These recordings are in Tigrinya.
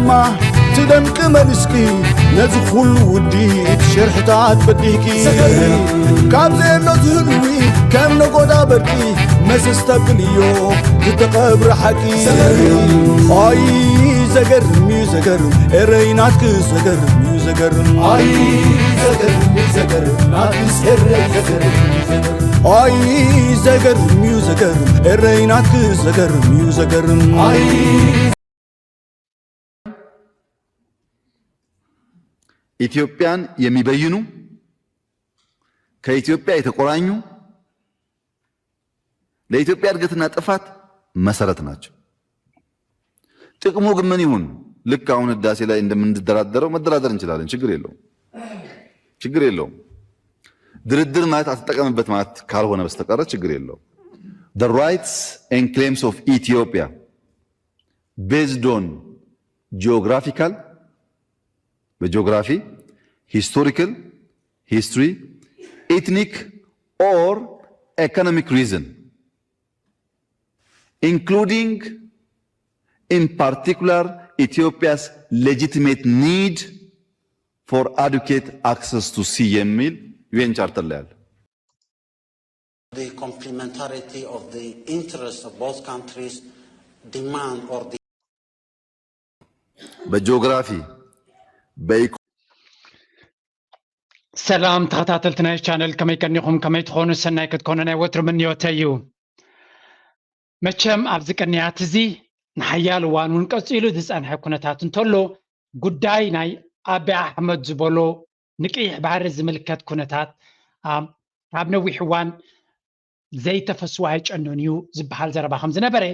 ማ ትደምቂ መሊስኪ ነዚ ኩሉ ውዲት ሽርሕታት በዲህኪ። ካብ ዘየሎ ትህልዊ ከም ነጎዳ በርቂ መሰስ ተብልዮ ዝተቐብረ ሓቂ። ኣይ ዘገርም እዩ ዘገርም ኤረይ ናትኪ ዘገርም እዩ ዘገርም። ኣይ ዘገርም እዩ ዘገርም ናትኪ ኤረይ ዘገርም እዩ ዘገርም። ኣይ ዘገርም እዩ ዘገርም ኤረይ ናትኪ ዘገርም እዩ ዘገርም። ኣይ ኢትዮጵያን የሚበይኑ ከኢትዮጵያ የተቆራኙ ለኢትዮጵያ እድገትና ጥፋት መሰረት ናቸው። ጥቅሙ ግን ምን ይሁን? ልክ አሁን ህዳሴ ላይ እንደምንደራደረው መደራደር እንችላለን። ችግር የለውም፣ ችግር የለውም። ድርድር ማለት አትጠቀምበት ማለት ካልሆነ በስተቀረ ችግር የለውም። The rights and claims of Ethiopia based on geographical በጂኦግራፊ፣ historical history, ethnic or economic reason, including in particular Ethiopia's legitimate need for adequate access to sea የሚል ዩ ኤን ቻርተር ላይ አለ። The complementarity of the interests of both countries demand or በጂኦግራፊ በኢኮ ሰላም ተኸታተልቲ ናይ ቻነል፣ ከመይ ቀኒኹም? ከመይ ትኾኑ? ሰናይ ክትኮኑ ናይ ወትሩ ምንዮተይ እዩ። መቸም ኣብዚ ቅንያት እዚ ንሓያል እዋን እውን ቀጺሉ ዝጸንሐ ኩነታት እንተሎ፣ ጉዳይ ናይ ኣቢ ኣሕመድ ዝበሎ ንቀይሕ ባሕሪ ዝምልከት ኩነታት ኣብ ነዊሕ እዋን ዘይተፈስዎ ኣይጨኑን እዩ ዝበሃል ዘረባ ከም ዝነበረ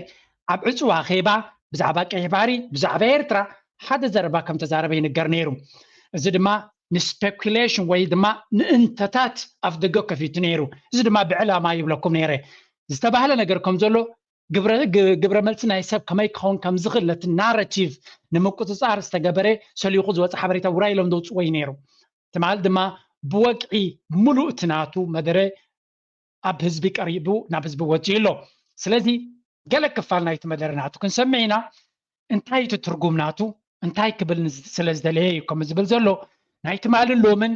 ኣብ ዕፁብ ኣኼባ ብዛዕባ ቀይሕ ባሕሪ ብዛዕባ ኤርትራ ሓደ ዘረባ ከም ተዛረበ ይንገር ነይሩ። እዚ ድማ ንስፔኩሌሽን ወይ ድማ ንእንተታት ኣፍ ደገ ከፊቱ ነይሩ። እዚ ድማ ብዕላማ ይብለኩም ነይረ። ዝተባህለ ነገር ከም ዘሎ ግብረ መልሲ ናይ ሰብ ከመይ ክኸውን ከም ዝኽእል ነቲ ናረቲቭ ንምቁፅፃር ዝተገበረ ሰሊኹ ዝወፀ ሓበሬታ ውራይ ኢሎም ዘውፅዎ እዩ ነይሩ። ትማል ድማ ብወግዒ ሙሉእ እቲ ናቱ መደረ ኣብ ህዝቢ ቀሪቡ ናብ ህዝቢ ወፂኡ ኣሎ። ስለዚ ገለ ክፋል ናይቲ መደረ ናቱ ክንሰምዕ ኢና። እንታይ እቲ ትርጉም ናቱ እንታይ ክብል ስለ ዝደለየ እዩ ከምኡ ዝብል ዘሎ። ናይ ትማልን ሎምን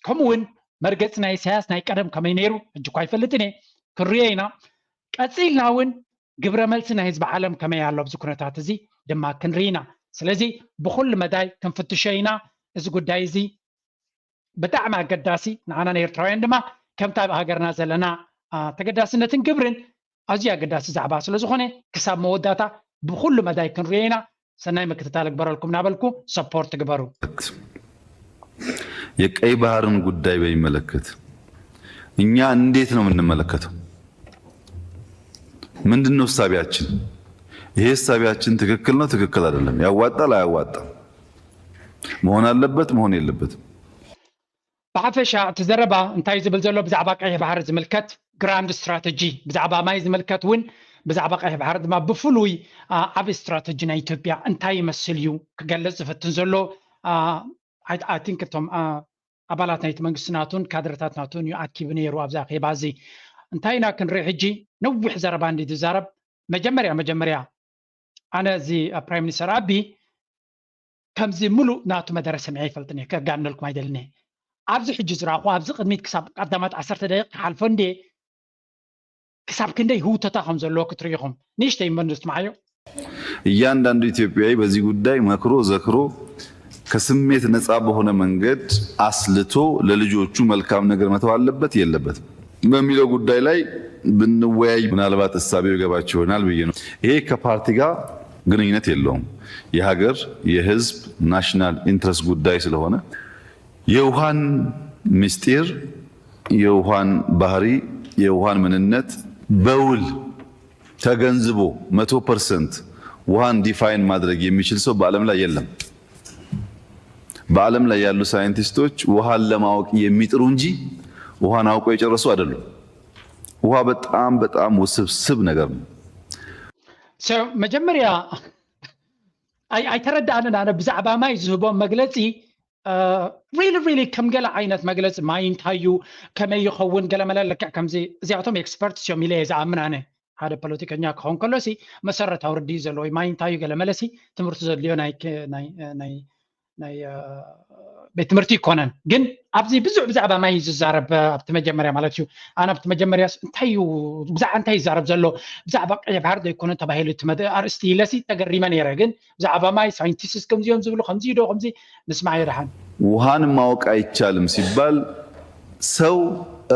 ከምኡ እውን መርገፂ ናይ ኢሳያስ ናይ ቀደም ከመይ ነይሩ ሕጂ እኳ ኣይፈልጥን እየ፣ ክንሪኦ ኢና። ቀፂልና እውን ግብረ መልሲ ናይ ህዝቢ ዓለም ከመይ ኣሎ ኣብዚ ኩነታት እዚ ድማ ክንርኢ ኢና። ስለዚ ብኩሉ መዳይ ክንፍትሾ ኢና። እዚ ጉዳይ እዚ ብጣዕሚ ኣገዳሲ ንዓና ንኤርትራውያን ድማ ከምቲ ኣብ ሃገርና ዘለና ተገዳስነትን ግብርን ኣዝዩ ኣገዳሲ ዛዕባ ስለዝኾነ ክሳብ መወዳእታ ብኩሉ መዳይ ክንሪኦ ኢና። ሰናይ ምክትታል እግበረልኩም እናበልኩ ሰፖርት ግበሩ። የቀይ ባህርን ጉዳይ በሚመለከት እኛ እንዴት ነው የምንመለከተው? ምንድን ነው እሳቢያችን? ይሄ እሳቢያችን ትክክል ነው ትክክል አይደለም፣ ያዋጣል አያዋጣም፣ መሆን አለበት መሆን የለበትም። ብሓፈሻ እቲ ዘረባ እንታይ ዝብል ዘሎ ብዛዕባ ቀይሕ ባሕሪ ዝምልከት ግራንድ ስትራተጂ፣ ብዛዕባ ማይ ዝምልከት እውን ብዛዕባ ቀይሕ ባሕሪ ድማ ብፍሉይ ዓብ ስትራተጂ ናይ ኢትዮጵያ እንታይ ይመስል እዩ ክገልፅ ዝፍትን ዘሎ። ኣይ ቲንክ እቶም ኣባላት ናይቲ መንግስቲ ናቱን ካድረታት ናቱን እዩ ኣኪቡ ነይሩ ኣብዚ ኣኼባ እዚ። እንታይ ኢና ክንርኢ ሕጂ? ነዊሕ ዘረባ እንዲ ዝዛረብ። መጀመርያ መጀመርያ ኣነ እዚ ፕራይም ሚኒስተር ኣቢ ከምዚ ሙሉእ ናቱ መደረ ሰሚዐ ይፈልጥን እየ፣ ከጋንነልኩም ኣይደልን እየ። ኣብዚ ሕጂ ዝረኣኹ ኣብዚ ቅድሚት ክሳብ ቀዳማት ዓሰርተ ደቂቕ ክሓልፎ እንድየ ክሳብ ክንደይ ህውተታ ከም ዘለዎ ክትርኢ ኢኹም። ንእሽተይ እምበር ንስማዓዮ። እያንዳንዱ ኢትዮጵያዊ በዚህ ጉዳይ መክሮ ዘክሮ ከስሜት ነፃ በሆነ መንገድ አስልቶ ለልጆቹ መልካም ነገር መተው አለበት የለበትም በሚለው ጉዳይ ላይ ብንወያይ ምናልባት እሳቤው ይገባቸው ይሆናል ብዬ ነው። ይሄ ከፓርቲ ጋር ግንኙነት የለውም። የሀገር የህዝብ ናሽናል ኢንትረስት ጉዳይ ስለሆነ የውሃን ምስጢር፣ የውሃን ባህሪ፣ የውሃን ምንነት በውል ተገንዝቦ መቶ ፐርሰንት ውሃን ዲፋይን ማድረግ የሚችል ሰው በዓለም ላይ የለም። በዓለም ላይ ያሉ ሳይንቲስቶች ውሃን ለማወቅ የሚጥሩ እንጂ ውሃን አውቀው የጨረሱ አይደሉም። ውሃ በጣም በጣም ውስብስብ ነገር ነው። መጀመርያ ኣይተረዳእንን ኣነ ብዛዕባ ማይ ዝህቦም መግለፂ ሪሊ ሪሊ ከም ገለ ዓይነት መግለፂ ማይ እንታይ እዩ ከመይ ይኸውን ገለመለ ልክዕ ከምዚ እዚኣቶም ኤክስፐርትስ እዮም ኢለ እየ ዝኣምን ኣነ። ሓደ ፖለቲከኛ ክኸውን ከሎሲ መሰረታዊ ርድኢት ዘለዎ እዩ። ማይ እንታይ እዩ ገለ መለሲ ትምህርቲ ዘድልዮ ናይ ክ- ናይ ናይ ናይ እ፣ ቤት ትምህርቲ ይኮነን። ግን ኣብዚ ብዙሕ ብዛዕባ ማይ እዩ ዝዛረብ ኣብቲ መጀመርያ ማለት እዩ። ኣነ ኣብቲ መጀመርያ እንታይ እዩ ብዛዕባ እንታይ ይዛረብ ዘሎ ብዛዕባ ቀይ ባሕር ዘይኮነ ተባሂሉ እቲ መደ- ኣርእስቲ ኢለሲ ተገሪመ ነይረ። ግን ብዛዕባ ማይ ሳይንቲስት ከምዚኦም ዝብሉ ከምዚ ዶ ከምዚ ንስማዕ የድሓን ውሃን ማወቅ አይቻልም ሲባል ሰው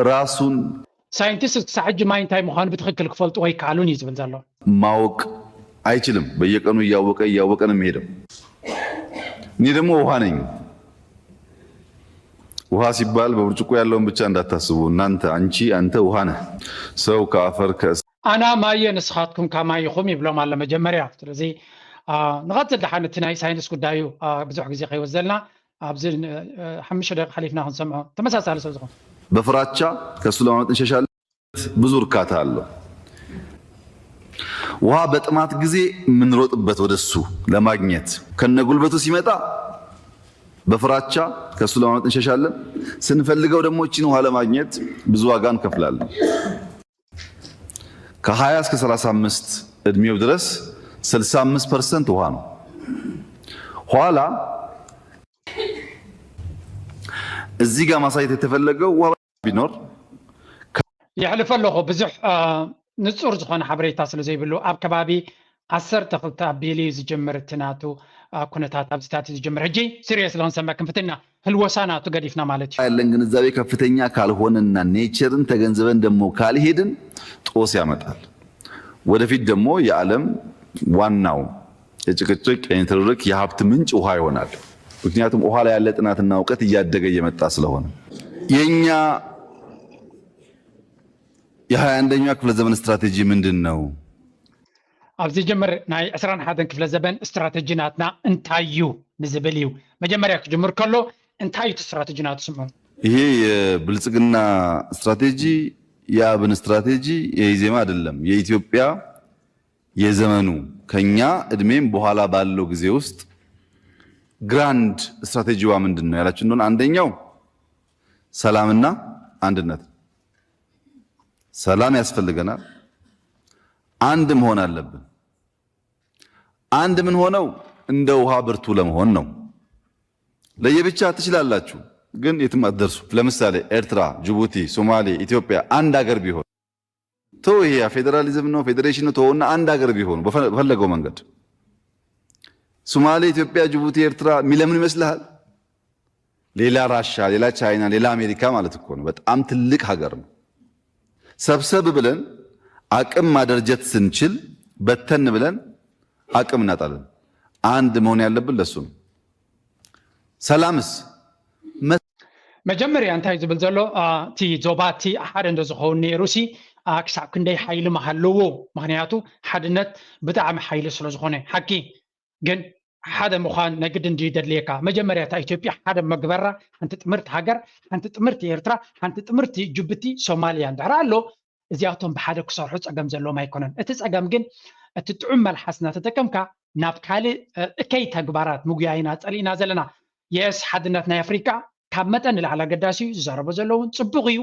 ራሱን ሳይንቲስት ክሳብ ሕጂ ማይ እንታይ ምዃኑ ብትኽክል ክፈልጥዎ ኣይከኣሉን እዩ ዝብል ዘሎ። ማወቅ አይችልም። በየቀኑ እያወቀ እያወቀ ነው የሚሄደው። እኔ ደግሞ ውሃ ነኝ። ውሃ ሲባል በብርጭቆ ያለውን ብቻ እንዳታስቡ እናንተ፣ አንቺ፣ አንተ ውሃ ነህ። ሰው ከአፈር ከእሳት ኣና ማየ ንስኻትኩም ከማይ ኢኹም ይብሎም ኣሎ መጀመርያ። ስለዚ አ፣ ንቐፅል ደሓን እቲ ናይ ሳይንስ ጉዳዩ አ፣ ብዙሕ ግዜ ከይወዘልና ኣብዚ እ፣ ሓሙሽተ ደቂቕ ሓሊፍና ክንሰምዖ ተመሳሳሊ ሰብ ዝኾን በፍራቻ ከእሱ ለማምለጥ እንሸሻለን። ብዙ እርካታ አለው። ውሃ በጥማት ጊዜ የምንሮጥበት ወደሱ ለማግኘት ከነጉልበቱ ሲመጣ በፍራቻ ከእሱ ለማምለጥ እንሸሻለን። ስንፈልገው ደግሞ እቺን ውሃ ለማግኘት ብዙ ዋጋ እንከፍላለን። ከ20 እስከ 35 እድሜው ድረስ 65% ውሃ ነው። ኋላ እዚህ ጋር ማሳየት የተፈለገው ውሃ ቢኖር የሕልፈ ኣለኹ ብዙሕ አ፣ ንፁር ዝኾነ ሓበሬታ ስለ ዘይብሉ ኣብ ከባቢ ዓሰርተ ክልተ ኣቢሉ እዩ ዝጀምር እቲ ናቱ አ፣ ኩነታት ኣብዚታት እዩ ዝጀምር። ሕጂ ሲሪየስ ለክንሰምዕ ክንፍትና ህልወሳ ናቱ ገዲፍና ማለት እዩ። ያለን ግንዛቤ ከፍተኛ ካልሆነና ኔቸርን ተገንዝበን ደግሞ ካልሄድን ጦስ ያመጣል። ወደፊት ደግሞ የዓለም ዋናው የጭቅጭቅ የንትርክ የሀብት ምንጭ ውሃ ይሆናል። ምክንያቱም ውሃ ላይ ያለ ጥናትና እውቀት እያደገ እየመጣ ስለሆነ የኛ የ21ኛ ክፍለ ዘመን ስትራቴጂ ምንድን ነው? ኣብዚ ጀምር ናይ 21 ክፍለ ዘበን ስትራቴጂ ናትና እንታይ እዩ ንዝብል እዩ። መጀመርያ ክጅምር ከሎ እንታይ እዩ እቲ ስትራቴጂ ናቱ ስምዑ። ይሄ የብልጽግና ስትራቴጂ የአብን ስትራቴጂ የኢዜማ አይደለም። የኢትዮጵያ የዘመኑ ከኛ እድሜም በኋላ ባለው ጊዜ ውስጥ ግራንድ ስትራቴጂዋ ምንድን ነው ያላችሁ እንደሆነ አንደኛው ሰላምና አንድነት። ሰላም ያስፈልገናል። አንድ መሆን አለብን። አንድ ምን ሆነው እንደ ውሃ ብርቱ ለመሆን ነው። ለየብቻ ትችላላችሁ፣ ግን የትም አትደርሱ። ለምሳሌ ኤርትራ፣ ጅቡቲ፣ ሶማሌ፣ ኢትዮጵያ አንድ ሀገር ቢሆን ተው፣ ይሄ ፌዴራሊዝም ነው ፌዴሬሽን ነው ተውና አንድ ሀገር ቢሆኑ በፈለገው መንገድ ሶማሌ፣ ኢትዮጵያ፣ ጅቡቲ፣ ኤርትራ የሚለምን ይመስልሃል? ሌላ ራሻ፣ ሌላ ቻይና፣ ሌላ አሜሪካ ማለት እኮ ነው። በጣም ትልቅ ሀገር ነው። ሰብሰብ ብለን አቅም ማደርጀት ስንችል በተን ብለን አቅም እናጣለን። አንድ መሆን ያለብን ለሱ ነው። ሰላምስ መጀመርያ እንታይ ዝብል ዘሎ አ፣ እቲ ዞባ እቲ ሓደ እንዶ ዝኸውን ነይሩ ሲ አ፣ ክሳብ ክንደይ ሓይሊ መሃለዎ? ምክንያቱ ሓድነት ብጣዕሚ ሓይሊ ስለ ዝኾነ ሓቂ ግን ሓደ ምዃን ናይ ግድን ድዩ ደድልየካ? መጀመርያ እታ ኢትዮጵያ ሓደ መግበራ ሓንቲ ጥምርቲ ሃገር፣ ሓንቲ ጥምርቲ ኤርትራ፣ ሓንቲ ጥምርቲ ጅቡቲ፣ ሶማልያ እንድሕር ኣሎ እዚኣቶም ብሓደ ክሰርሑ ጸገም ዘለዎም ኣይኮነን። እቲ ጸገም ግን እቲ ጥዑም መልሓስ እናተጠቀምካ ናብ ካልእ እ፣ እከይ ተግባራት ምጉያይና ጸሊእና ዘለና። የስ ሓድነት ናይ ኣፍሪቃ ካብ መጠን ንላዕሊ ኣገዳሲ እዩ ዝዛረቦ ዘለውን ጽቡቕ እዩ።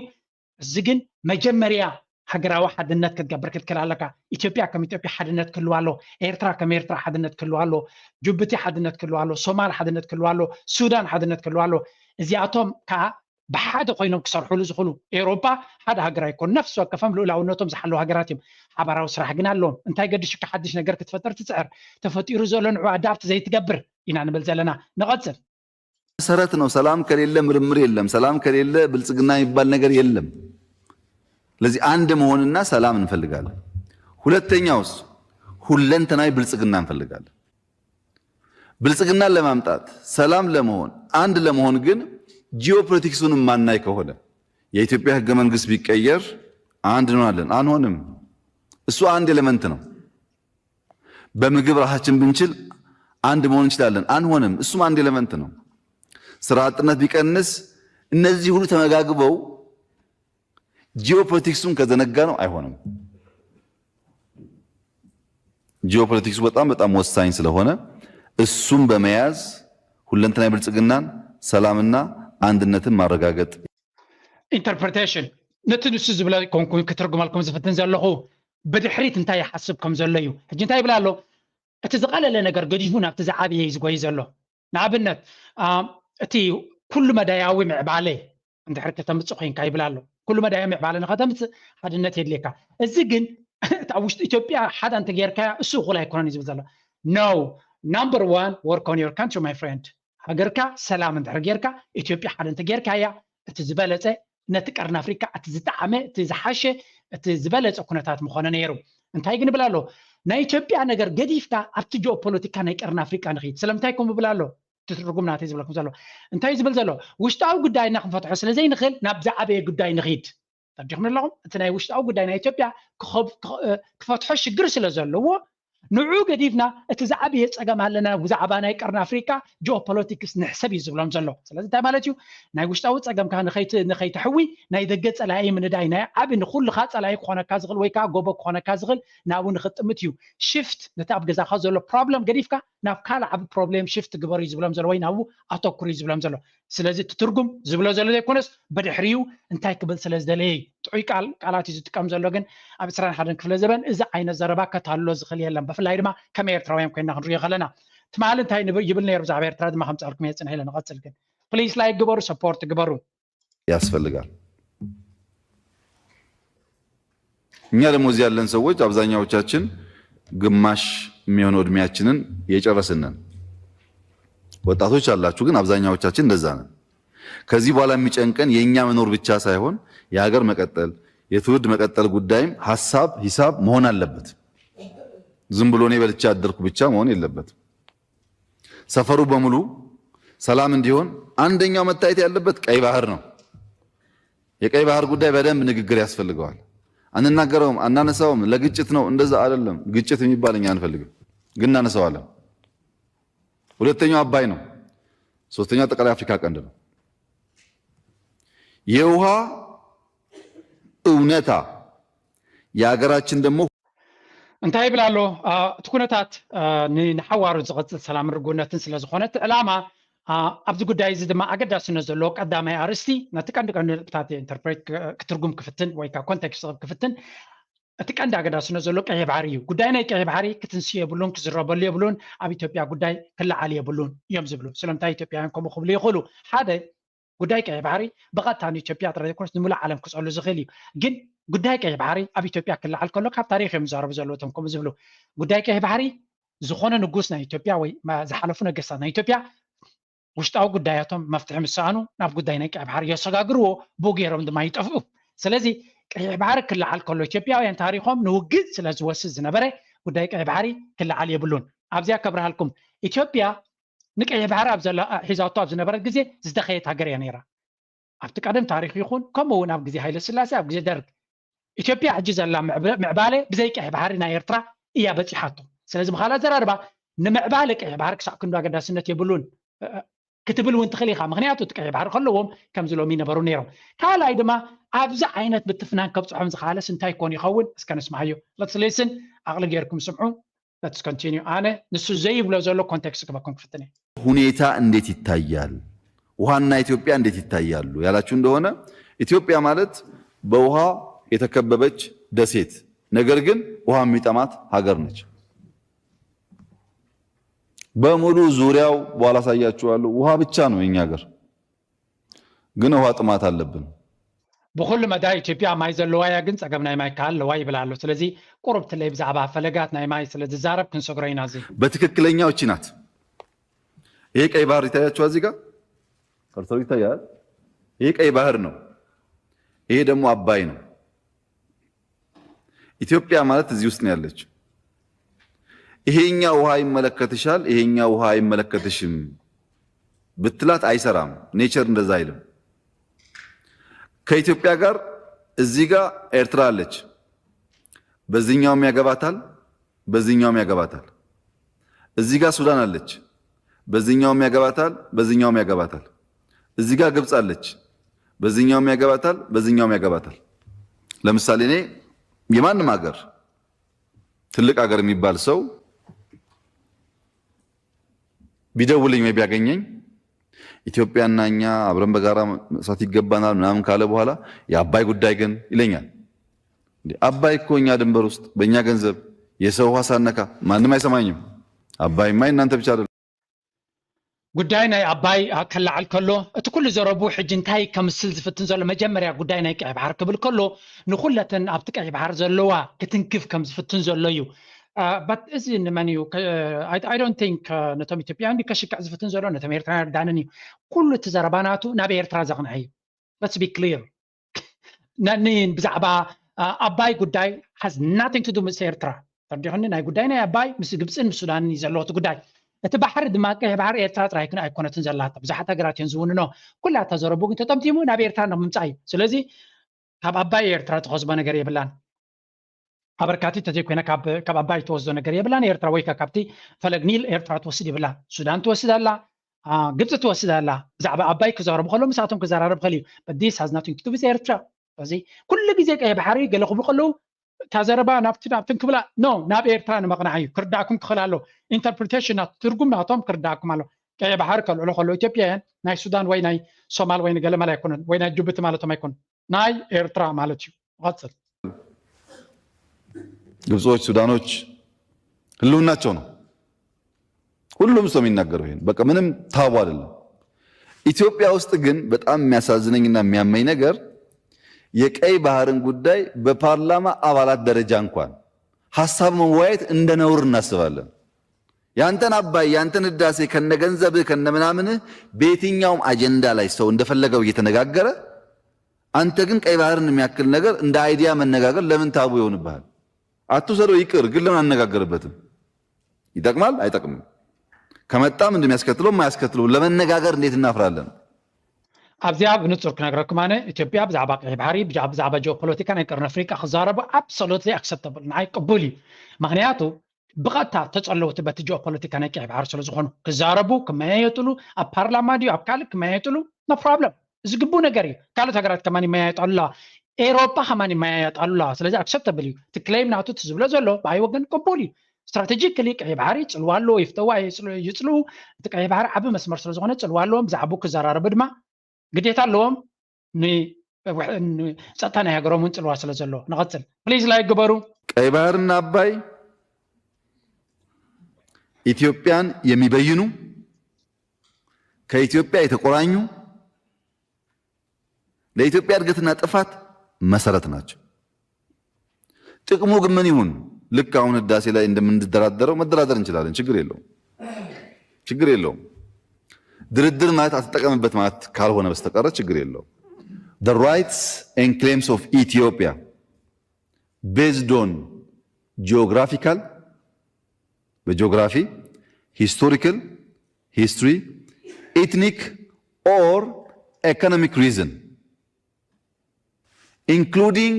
እዚ ግን መጀመርያ ሃገራዊ ሓድነት ክትገብር ክትክእል ኣለካ። ኢትዮጵያ ከም ኢትዮጵያ ሓድነት ክህልዋ ኣሎ፣ ኤርትራ ከም ኤርትራ ሓድነት ክህልዋ ኣሎ፣ ጅቡቲ ሓድነት ክህልዋ ኣሎ፣ ሶማል ሓድነት ክህልዋ ኣሎ፣ ሱዳን ሓድነት ክህልዋ ኣሎ። እዚኣቶም ከዓ ብሓደ ኮይኖም ክሰርሕሉ ዝኽእሉ ኤውሮጳ ሓደ ሃገር ኣይኮኑ። ነፍሲ ወከፎም ልኡላውነቶም ዝሓለዉ ሃገራት እዮም። ሓባራዊ ስራሕ ግን ኣለዎም። እንታይ ገዲሹካ ሓድሽ ነገር ክትፈጥር ትፅዕር? ተፈጢሩ ዘሎ ንዑ ኣዳፕት ዘይትገብር ኢና ንብል ዘለና። ንቐፅል። መሰረት ነው። ሰላም ከሌለ ምርምር የለም። ሰላም ከሌለ ብልጽግና የሚባል ነገር የለም። ስለዚህ አንድ መሆንና ሰላም እንፈልጋለን። ሁለተኛውስ ሁለንተናዊ ብልጽግና እንፈልጋለን። ብልጽግናን ለማምጣት ሰላም ለመሆን አንድ ለመሆን ግን ጂኦፖለቲክሱን ማናይ ከሆነ የኢትዮጵያ ህገ መንግስት ቢቀየር አንድ እንሆናለን አንሆንም። እሱ አንድ ኤሌመንት ነው። በምግብ ራሳችን ብንችል አንድ መሆን እንችላለን አንሆንም። እሱም አንድ ኤሌመንት ነው። ስራ አጥነት ቢቀንስ እነዚህ ሁሉ ተመጋግበው ጂኦፖለቲክሱን ከዘነጋ ነው አይሆንም። ጂኦፖለቲክሱ በጣም በጣም ወሳኝ ስለሆነ እሱም በመያዝ ሁለንተናዊ ብልጽግናን ሰላምና አንድነትን ማረጋገጥ። ኢንተርፕሬቴሽን ነቲ ንሱ ዝብለ ኮንኩ ክትርጉመልኩም ዝፍትን ዘለኹ ብድሕሪት እንታይ ይሓስብ ከም ዘሎ እዩ። ሕጂ እንታይ ይብል ኣሎ? እቲ ዝቐለለ ነገር ገዲፉ ናብቲ ዝዓበየ እዩ ዝጎይ ዘሎ። ንኣብነት እቲ ኩሉ መዳያዊ ምዕባለ እንድሕር ከተምፅእ ኮይንካ ይብል ኣሎ። ኩሉ መዳያዊ ምዕባለ ንኸተምፅእ ሓድነት የድልየካ። እዚ ግን ኣብ ውሽጢ ኢትዮጵያ ሓደ እንተጌርካያ እሱ እኹል ኣይኮነን እዩ ዝብል ዘሎ። No, number one, work on your country, my friend. ሃገርካ ሰላም እንድሕር ጌርካ፣ ኢትዮጵያ ሓደ እንተጌርካያ፣ እቲ ዝበለፀ ነቲ ቀርኒ ኣፍሪካ እቲ ዝጠዓመ፣ እቲ ዝሓሸ፣ እቲ ዝበለፀ ኩነታት ምኾነ ነይሩ። እንታይ ግን ይብል ኣሎ? ናይ ኢትዮጵያ ነገር ገዲፍካ ኣብቲ ጂኦፖለቲካ ናይ ቀርኒ ኣፍሪካ ንኺድ። ስለምንታይ ከምኡ ይብል ኣሎ? እቲ ትርጉም ናተይ ዝብለኩም ዘሎ እንታይ ዝብል ዘሎ? ውሽጣዊ ጉዳይና ክንፈትሖ ስለዘይንኽእል ናብ ዝዓበየ ጉዳይ ንኺድ። ተረዲኹም ኣለኹም? እቲ ናይ ውሽጣዊ ጉዳይ ናይ ኢትዮጵያ ክኸብ- ክኸ- ክፈትሖ ሽግር ስለ ዘለዎ ንዑ ገዲፍና እቲ ዝዓበየ ፀገም ኣለና ብዛዕባ ናይ ቀርኒ ኣፍሪካ ጂኦፖለቲክስ ንሕሰብ እዩ ዝብሎም ዘሎ። ስለዚ እንታይ ማለት እዩ? ናይ ውሽጣዊ ፀገምካ ንኸይት- ንኸይትሕዊ ናይ ደገ ፀላኢ ምንዳይ ናይ ዓቢ ንኩልኻ ፀላኢ ክኾነካ ዝኽእል ወይ ከዓ ጎቦ ክኾነካ ዝኽእል ናብኡ ንኽጥምት እዩ። ሽፍት ነቲ ኣብ ገዛኻ ዘሎ ፕሮብለም ገዲፍካ ናብ ካልእ ዓቢ ፕሮብሌም ሽፍት ግበር እዩ ዝብሎም ዘሎ ወይ ናብኡ ኣተኩር እዩ ዝብሎም ዘሎ። ስለዚ እቲ ትርጉም ዝብሎ ዘሎ ዘይኮነስ ብድሕሪኡ እንታይ ክብል ስለ ዝደለየ እዩ። ጥዑይ ቃል ቃላት እዩ ዝጥቀም ዘሎ፣ ግን ኣብ ዕስራን ሓደን ክፍለ ዘበን እዚ ዓይነት ዘረባ ከታልሎ ዝኽእል የለን። ብፍላይ ድማ ከም ኤርትራውያን ኮይና ክንሪኦ ከለና ትማሊ እንታይ ንብ- ይብል ነይሩ ብዛዕባ ኤርትራ ድማ ከምፃልኩም እየ ፅንሕ ኢለ ንቐፅል። ግን ፕሊስ ላይክ ግበሩ፣ ሰፖርት ግበሩ። ያስፈልጋል። እኛ ደግሞ እዚህ ያለን ሰዎች አብዛኛዎቻችን ግማሽ የሚሆነው እድሜያችንን የጨረስን ነን። ወጣቶች አላችሁ፣ ግን አብዛኛዎቻችን እንደዛ ነን። ከዚህ በኋላ የሚጨንቀን የእኛ መኖር ብቻ ሳይሆን የሀገር መቀጠል፣ የትውልድ መቀጠል ጉዳይም ሀሳብ ሂሳብ መሆን አለበት። ዝም ብሎ እኔ በልቼ አደርኩ ብቻ መሆን የለበትም። ሰፈሩ በሙሉ ሰላም እንዲሆን አንደኛው መታየት ያለበት ቀይ ባህር ነው። የቀይ ባህር ጉዳይ በደንብ ንግግር ያስፈልገዋል። አንናገረውም፣ አናነሳውም፣ ለግጭት ነው፣ እንደዛ አይደለም። ግጭት የሚባል እኛ አንፈልግም፣ ግን እናነሳዋለን። ሁለተኛው አባይ ነው። ሶስተኛው አጠቃላይ አፍሪካ ቀንድ ነው። የውሃ እውነታ የሀገራችን ደግሞ እንታይ ይብል ኣሎ? አ፣ እቲ ኩነታት አ፣ ን- ንሓዋሩ ዝቐፅል ሰላምን ርጉነትን ስለ ዝኾነ እቲ ዕላማ አ፣ ኣብዚ ጉዳይ እዚ ድማ ኣገዳስነት ዘለዎ ቀዳማይ ኣርእስቲ ነቲ ቀንዲ ቀንዲ ነጥብታት ኢንተርፕሬት ክ- ክትርጉም ክፍትን ወይ ከዓ ኮንቴክስት ክፍትን እቲ ቀንዲ ኣገዳስነት ዘሎ ቀይሕ ባሕሪ እዩ። ጉዳይ ናይ ቀይሕ ባሕሪ ክትንስእ የብሉን፣ ክዝረበሉ የብሉን፣ ኣብ ኢትዮጵያ ጉዳይ ክለዓል የብሉን እዮም ዝብሉ። ስለምንታይ ኢትዮጵያውያን ከምኡ ክብሉ ይኽእሉ? ሓደ ጉዳይ ቀይሕ ባሕሪ ብቐጥታ ንኢትዮጵያ ጥራይ ዘይኮነስ ንሙሉእ ዓለም ክጸሉ ዝኽእል እዩ። ግን ጉዳይ ቀይሕ ባሕሪ ኣብ ኢትዮጵያ ክለዓል ከሎ ካብ ታሪኽ እዮም ዝዛረቡ ዘለዉ እቶም ከምኡ ዝብሉ። ጉዳይ ቀይሕ ባሕሪ ዝኾነ ንጉስ ናይ ኢትዮጵያ ወይ ማ- ዝሓለፉ ነገስታት ናይ ኢትዮጵያ ውሽጣዊ ጉዳያቶም መፍትሒ ምስ ሰኣኑ ናብ ጉዳይ ናይ ቀይሕ ባሕሪ የሰጋግርዎ፣ ብኡ ገይሮም ድማ ይጠፍኡ። ስለዚ ቀይሕ ባሕሪ ክለዓል ከሎ ኢትዮጵያውያን ታሪኾም ንውግእ ስለ ዝወስድ ዝነበረ ጉዳይ ቀይሕ ባሕሪ ክለዓል የብሉን። ኣብዚኣ ከብርሃልኩም ኢትዮጵያ ንቀይሕ ባሕሪ ኣብ ዘላ ሒዛቶ ኣብ ዝነበረት ግዜ ዝደኸየት ሃገር እያ ነይራ። ኣብቲ ቀደም ታሪኽ ይኹን ከምኡ እውን ኣብ ግዜ ሃይለ ስላሴ ኣብ ግዜ ደርግ ኢትዮጵያ ሕጂ ዘላ ምዕብ- ምዕባለ ብዘይ ቀይሕ ባሕሪ ናይ ኤርትራ እያ በፂሓቶ። ስለዚ ብኻልእ ኣዘራርባ ንምዕባለ ቀይሕ ባሕሪ ክሳዕ ክንዱ ኣገዳስነት የብሉን እ- ክትብል እውን ትኽእል ኢኻ። ምክንያቱ እቲ ቀይሕ ባሕሪ ከለዎም ከምዚ ሎሚ ይነበሩ ነይሮም። ካልኣይ ድማ ኣብዚ ዓይነት ምትፍናን ከብፅሖም ዝኽኣለስ እንታይ ኮን ይኸውን? እስከ ንስማዮ። Let's listen፣ ዓቕሊ ጌርኩም ስምዑ። Let's continue። ኣነ ንሱ ዘይብሎ ዘሎ ኮንቴክስት ክበኩም ክፍትን እየ። ሁኔታ እንዴት ይታያል፣ ውሃና ኢትዮጵያ እንዴት ይታያሉ ያላችሁ እንደሆነ ኢትዮጵያ ማለት በውሃ የተከበበች ደሴት፣ ነገር ግን ውሃ የሚጠማት ሀገር ነች። በሙሉ ዙሪያው በኋላ አሳያችኋለሁ ውሃ ብቻ ነው የኛ ሀገር፣ ግን ውሃ ጥማት አለብን። ብኩሉ መዳይ ኢትዮጵያ ማይ ዘለዋ እያ፣ ግን ፀገም ናይ ማይ ከኣ ኣለዋ ይብል ኣሎ። ስለዚ ቁሩብ ትለይ ብዛዕባ ፈለጋት ናይ ማይ ስለ ዝዛረብ ክንሰግሮ ኢና። እዚ በትክክለኛው እቺ ናት። ይሄ ቀይ ባህር ይታያችኋል፣ እዚህ ጋር ከርሰሩ ይታያል። ይሄ ቀይ ባህር ነው። ይሄ ደግሞ አባይ ነው። ኢትዮጵያ ማለት እዚህ ውስጥ ነው ያለችው። ይሄኛ ውሃ ይመለከትሻል፣ ይሄኛ ውሃ አይመለከትሽም ብትላት አይሰራም። ኔቸር እንደዛ አይልም። ከኢትዮጵያ ጋር እዚህ ጋር ኤርትራ አለች፣ በዚህኛውም ያገባታል፣ በዚህኛውም ያገባታል። እዚህ ጋር ሱዳን አለች፣ በዚህኛውም ያገባታል፣ በዚህኛውም ያገባታል። እዚህ ጋር ግብፅ አለች፣ በዚህኛውም ያገባታል፣ በዚህኛውም ያገባታል። ለምሳሌ እኔ የማንም ሀገር ትልቅ ሀገር የሚባል ሰው ቢደውልኝ ወይ ቢያገኘኝ ኢትዮጵያና እኛ አብረን በጋራ መስራት ይገባናል ምናምን ካለ በኋላ የአባይ ጉዳይ ግን ይለኛል። እንዴ፣ አባይ እኮ እኛ ድንበር ውስጥ በእኛ ገንዘብ የሰው ውሃ ሳነካ ማንም አይሰማኝም። አባይማ የእናንተ ብቻ አይደለም። ጉዳይ ናይ ኣባይ ከለዓል ከሎ እቲ ኩሉ ዘረቡ ሕጂ እንታይ ከምስል ዝፍትን ዘሎ መጀመርያ ጉዳይ ናይ ቀይ ባሕር ክብል ከሎ ንኩለተን ኣብቲ ቀይ ባሕር ዘለዋ ክትንክፍ ከም ዝፍትን ዘሎ እዩ። በት እዚ ንመን እዩ? I don't think ነቶም ኢትዮጵያን ከሽክዕ ዝፍትን ዘሎ ነቶም ኤርትራን ርዳንን እዩ። ኩሉ እቲ ዘረባ ናቱ ናብ ኤርትራ ዘቕንዐ እዩ። Let's be clear። ነኒ ብዛዕባ ኣባይ ጉዳይ has nothing to do ምስ ኤርትራ። ተረዲኹኒ? ናይ ጉዳይ ናይ ኣባይ ምስ ግብፅን ምስ ሱዳንን እዩ ዘለዎ እቲ ጉዳይ። እቲ ባሕሪ ድማ ቀይሕ ባሕሪ ኤርትራ ጥራይ ኣይኮነትን ዘላታ፣ ብዙሓት ሃገራት እየን ዝውንኖ። ኩላታ ዘረቡ ግን ተጠምጢሙ ናብ ኤርትራ ንምምፃእ እዩ። ስለዚ ካብ ኣባይ ኤርትራ ትኸስቦ ነገር የብላን። ኣበርካቲ ተዘይኮይነ ካብ ኣባይ ትወስዶ ነገር የብላን። ኤርትራ ወይ ካብቲ ፈለግ ኒል ኤርትራ ትወስድ የብላ። ሱዳን ትወስድ ኣላ፣ ግብፂ ትወስድ ኣላ። ብዛዕባ ኣባይ ክዛረቡ ከሎ ምስኣቶም ክዘራረብ ኽእል እዩ። This has nothing to do with ኤርትራ። እዚ ኩሉ ግዜ ቀይ ባሕሪ ገለ ክብሉ ከለዉ እታ ዘረባ ናብቲ ናብትን ክብላ ኖ ናብ ኤርትራ ንምቕናዕ እዩ ክርዳእኩም ክኽእል ኣሎ። ኢንተርፕሪቴሽን ናት ትርጉም ናቶም ክርዳእኩም ኣሎ። ቀይ ባሕሪ ከልዕሎ ከሎ ኢትዮጵያውያን ናይ ሱዳን ወይ ናይ ሶማል ወይ ገለመል ኣይኮነን ወይ ናይ ጅቡቲ ማለቶም ኣይኮነን ናይ ኤርትራ ማለት እዩ። ቀጽል። ግብጾች፣ ሱዳኖች ህልውናቸው ነው። ሁሉም ሰው የሚናገረው ይሄን በቃ ምንም ታቡ አይደለም። ኢትዮጵያ ውስጥ ግን በጣም የሚያሳዝነኝና የሚያመኝ ነገር የቀይ ባህርን ጉዳይ በፓርላማ አባላት ደረጃ እንኳን ሀሳብ መወያየት እንደ ነውር እናስባለን። ያንተን አባይ ያንተን ህዳሴ ከነገንዘብህ ከነምናምንህ በየትኛውም አጀንዳ ላይ ሰው እንደፈለገው እየተነጋገረ አንተ ግን ቀይ ባህርን የሚያክል ነገር እንደ አይዲያ መነጋገር ለምን ታቡ ይሆንብሃል? አትውሰደው ይቅር፣ ግን ለምን አንነጋገርበትም? ይጠቅማል አይጠቅምም? ከመጣም እንደሚያስከትለው የማያስከትለው ለመነጋገር እንዴት እናፍራለን? ኣብዚኣ ብንጹር ክነግረኩም ኣነ ኢትዮጵያ ብዛዕባ ቀይ ባሕሪ ብዛዕባ ጂኦፖለቲካ ናይ ቀርኒ ኣፍሪቃ ክዛረቡ absolutely acceptable ንዓይ ቅቡል እዩ። ምክንያቱ ብቐጥታ ተጸለውቲ በቲ ጂኦፖለቲካ ናይ ቀይ ባሕሪ ስለ ዝኾኑ ክዛረቡ ክመያየጥሉ ኣብ ፓርላማ ድዩ ኣብ ካልእ ክመያየጥሉ no problem። ዝግቡ ነገር እዩ። ካልኦት ሃገራት ከማን ይመያየጣሉ ኣለዋ። ኤሮጳ ከማን ይመያየጣሉ ኣለዋ። ስለዚ acceptable እዩ። እቲ ክሌም ናቱ እቲ ዝብሎ ዘሎ ብኣይ ወገን ቅቡል እዩ። ስትራቴጂክሊ ቀይ ባሕሪ ጽልዋ ኣለዎ። ይፍተዋ ይጽልኡ፣ እቲ ቀይ ባሕሪ ዓቢ መስመር ስለ ዝኾነ ጽልዋ ኣለዎም። ብዛዕባኡ ክዘራረቡ ድማ ግዴታ ኣለዎም። ንጸጥታ ናይ ሃገሮም እውን ጽልዋ ስለ ዘለዎ። ንቐጽል። ፕሊዝ ላይክ ግበሩ። ቀይ ባህርና አባይ ኢትዮጵያን የሚበይኑ ከኢትዮጵያ የተቆራኙ ለኢትዮጵያ እድገትና ጥፋት መሰረት ናቸው። ጥቅሙ ግን ምን ይሁን? ልክ አሁን ህዳሴ ላይ እንደምንደራደረው መደራደር እንችላለን። ችግር የለውም፣ ችግር የለውም። ድርድር ማለት አትጠቀምበት ማለት ካልሆነ በስተቀረ ችግር የለውም። The rights and claims of Ethiopia based on geographical በጂኦግራፊ፣ historical history, ethnic or economic reason, including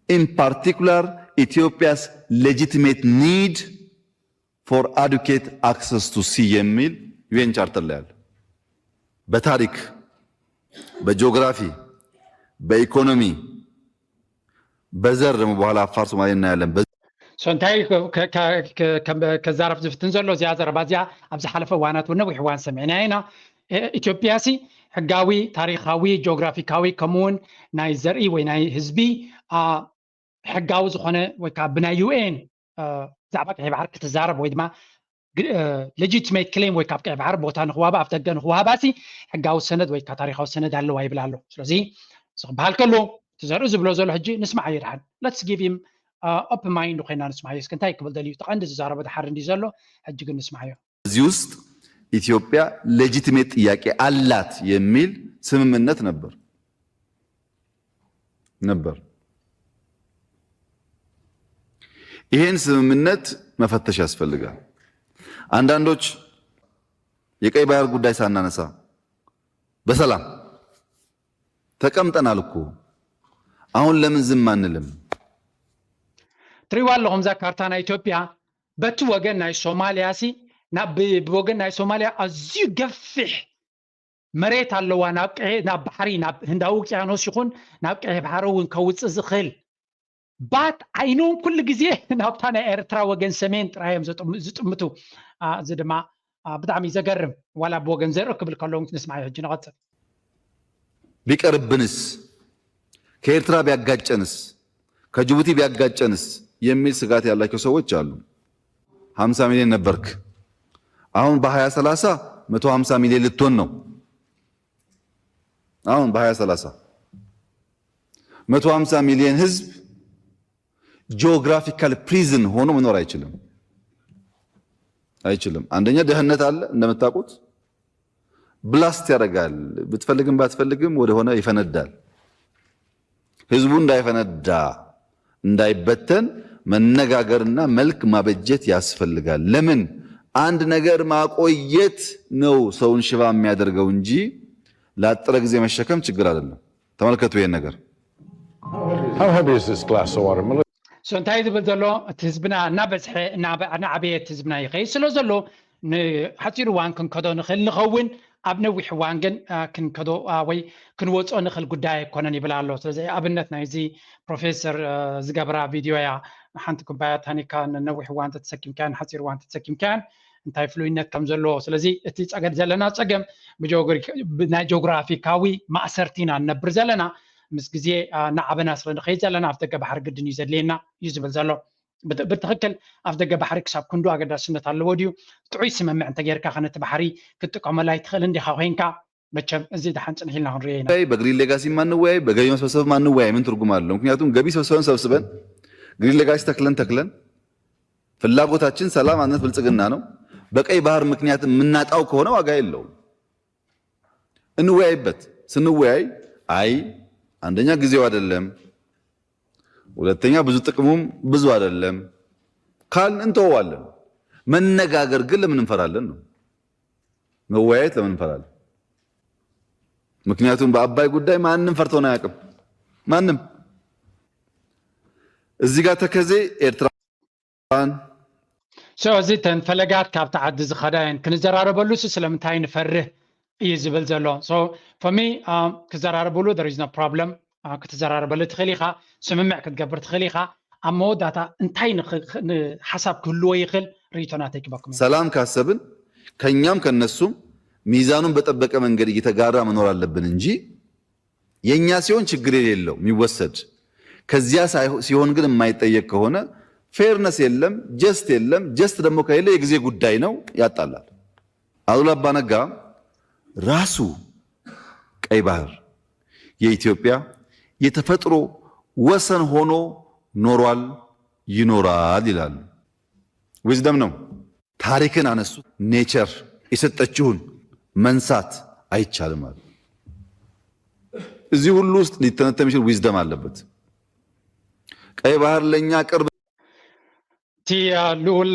in particular Ethiopia's legitimate need for adequate access to sea የሚል ዩኤን ቻርተር ላይ አለ። በታሪክ፣ በጂኦግራፊ፣ በኢኮኖሚ፣ በዘር ደግሞ በኋላ አፋር ሶማሌ እናያለን። እንታይ ከዛረብ ዝፍትን ዘሎ እዚኣ ዘረባ እዚኣ ኣብ ዝሓለፈ እዋናት እውን ነዊሕ እዋን ሰሚዕና ኢና። ኢትዮጵያ ሲ ሕጋዊ፣ ታሪካዊ፣ ጂኦግራፊካዊ ከምኡውን ናይ ዘርኢ ወይ ናይ ህዝቢ ሕጋዊ ዝኾነ ወይ ከዓ ብናይ ዩኤን ብዛዕባ ቀይ ባሕሪ ክትዛረብ ወይ ድማ legitimate claim ወይ ካብ ቀይ ባሕሪ ቦታ ንክዋባ ኣብ ደገ ንክዋባ ሲ ሕጋዊ ሰነድ ወይ ታሪካዊ ሰነድ ኣለዋ ይብል ኣሎ። ስለዚ እዚ ክበሃል ከሎ እቲ ዘርኢ ዝብሎ ዘሎ ሕጂ ንስማዓዮ ድሓን let's give him open mind ኮይና ንስማዓዮ እስኪ እንታይ ክብል ደልዩ እቲ ቀንዲ ዝዛረቦ ድሓር እንዲ ዘሎ ሕጂ ግን ንስማዓዮ። እዚህ ውስጥ ኢትዮጵያ legitimate ጥያቄ አላት የሚል ስምምነት ነበር ነበር። ይሄን ስምምነት መፈተሽ ያስፈልጋል። አንዳንዶች የቀይ ባህር ጉዳይ ሳናነሳ በሰላም ተቀምጠናል እኮ አሁን ለምን ዝም አንልም? ትሪዋ ኣለኹም እዛ ካርታ ናይ ኢትዮጵያ በቲ ወገን ናይ ሶማሊያ ሲ ናብ ብወገን ናይ ሶማሊያ ኣዝዩ ገፊሕ መሬት ኣለዋ ናብ ባሕሪ ናብ ህንዳዊ ውቅያኖስ ይኹን ናብ ቀይሕ ባሕሪ እውን ከውፅእ ዝኽእል but ዓይኖም ኩሉ ግዜ ናብታ ናይ ኤርትራ ወገን ሰሜን ጥራይ እዮም ዝጥምቱ። እዚ ድማ ብጣዕሚ ዘገርም ዋላ ብወገን ዘርኢ ክብል ከለዉ ንስማዕ ሕጂ ንቐፅል። ቢቀርብንስ ከኤርትራ ቢያጋጨንስ ከጅቡቲ ቢያጋጨንስ የሚል ስጋት ያላቸው ሰዎች አሉ። ሀምሳ ሚሊዮን ነበርክ፣ አሁን በሀያ ሠላሳ መቶ ሀምሳ ሚሊዮን ልትሆን ነው። አሁን በሀያ ሠላሳ መቶ ሀምሳ ሚሊዮን ህዝብ geographical prison ሆኖ መኖር አይችልም፣ አይችልም። አንደኛ ድህነት አለ እንደምታውቁት፣ blast ያደርጋል። ብትፈልግም ባትፈልግም ወደሆነ ይፈነዳል። ህዝቡ እንዳይፈነዳ፣ እንዳይበተን መነጋገርና መልክ ማበጀት ያስፈልጋል። ለምን? አንድ ነገር ማቆየት ነው ሰውን ሽባ የሚያደርገው እንጂ ለአጠረ ጊዜ መሸከም ችግር አይደለም። ተመልከቱ ይሄን ነገር። How heavy is this glass of water? Melissa? So እንታይ ዝብል ዘሎ፣ እቲ ህዝብና እናበዝሐ እናበ- እናዓበየ እቲ ህዝብና ይኸይድ ስለ ዘሎ ንሓፂር እዋን ክንከዶ ንኽእል ንኸውን፣ ኣብ ነዊሕ እዋን ግን አ፣ ክንከዶ አ፣ ወይ ክንወፅኦ ንኽእል ጉዳይ ኣይኮነን ይብል ኣሎ። ስለዚ ኣብነት ናይዚ ፕሮፌሰር አ፣ ዝገብራ ቪድዮ እያ። ሓንቲ ኩባያ ታኒካ ንነዊሕ እዋን ተተሰኪምካያን ሓፂር እዋን ተተሰኪምካያን እንታይ ፍሉይነት ከም ዘለዎ። ስለዚ እቲ ፀገድ ዘለና ፀገም ብጂኦግሪ- ብ- ናይ ጂኦግራፊካዊ ማእሰርቲ ኢና ንነብር ዘለና። ምስ ግዜ አ፣ እናዓበና ስለ ንኸይድ ዘለና ኣፍ ደገ ባሕሪ ግድን እዩ ዘድልየና እዩ ዝብል ዘሎ። ብት- ብትኽክል ኣፍ ደገ ባሕሪ ክሳብ ክንዱ ኣገዳስነት ኣለዎ ድዩ? ጥዑይ ስምምዕ እንተጌርካ ከ ነቲ ባሕሪ ክትጥቀመሉ ኣይትኽእልን ዲኻ ኮይንካ? መቸም እዚ ደሓን ፅንሕ ኢልና ክንሪኦ ኢና። በግሪን ሌጋሲ ማንወያይ፣ በገቢ መሰብሰብ ማንወያይ ምን ትርጉም አለው? ምክንያቱም ገቢ ሰብስበን ሰብስበን ግሪን ሌጋሲ ተክለን ተክለን ፍላጎታችን ሰላም፣ አንድነት፣ ብልጽግና ነው። በቀይ ባህር ምክንያት የምናጣው ከሆነ ዋጋ የለውም። እንወያይበት። ስንወያይ አይ አንደኛ ጊዜው አይደለም፣ ሁለተኛ ብዙ ጥቅሙም ብዙ አይደለም ካልን እንተዋለን። መነጋገር ግን ለምን እንፈራለን ነው። መወያየት ለምን እንፈራለን? ምክንያቱም በአባይ ጉዳይ ማንም ፈርቶን አያውቅም። ማንም እዚህ ጋር ተከዜ ኤርትራን So እዚ ተን ፈለጋት ካብቲ ዓዲ ዝኸዳ እየን ክንዘራረበሉ ሲ ስለምንታይ ንፈርህ እዩ ዝብል ዘሎ። So for me ክዘራረብሉ there is no problem። ክትዘራረበሉ ትኽእል ኢኻ፣ ስምምዕ ክትገብር ትኽእል ኢኻ። ኣብ መወዳእታ እንታይ ንኽ- ን- ሓሳብ ክህልዎ ይኽእል ርእይቶ ናተይ ክበኩም። ሰላም ካሰብን ከኛም ከነሱም ሚዛኑን በጠበቀ መንገድ እየተጋራ መኖር አለብን እንጂ የኛ ሲሆን ችግር የሌለው የሚወሰድ ከዚያ ሳይሆ- ሲሆን ግን የማይጠየቅ ከሆነ fairness የለም፣ just የለም። Just ደግሞ ከሌለ የጊዜ ጉዳይ ነው፣ ያጣላል። አሉላ አባነጋ ራሱ ቀይ ባህር የኢትዮጵያ የተፈጥሮ ወሰን ሆኖ ኖሯል፣ ይኖራል ይላሉ። Wisdom ነው። ታሪክን አነሱት። Nature የሰጠችውን መንሳት አይቻልም አሉ። እዚህ ሁሉ ውስጥ ሊተነተን የሚችል wisdom አለበት። ቀይ ባህር ለእኛ ቅርብ እቲ ልኡል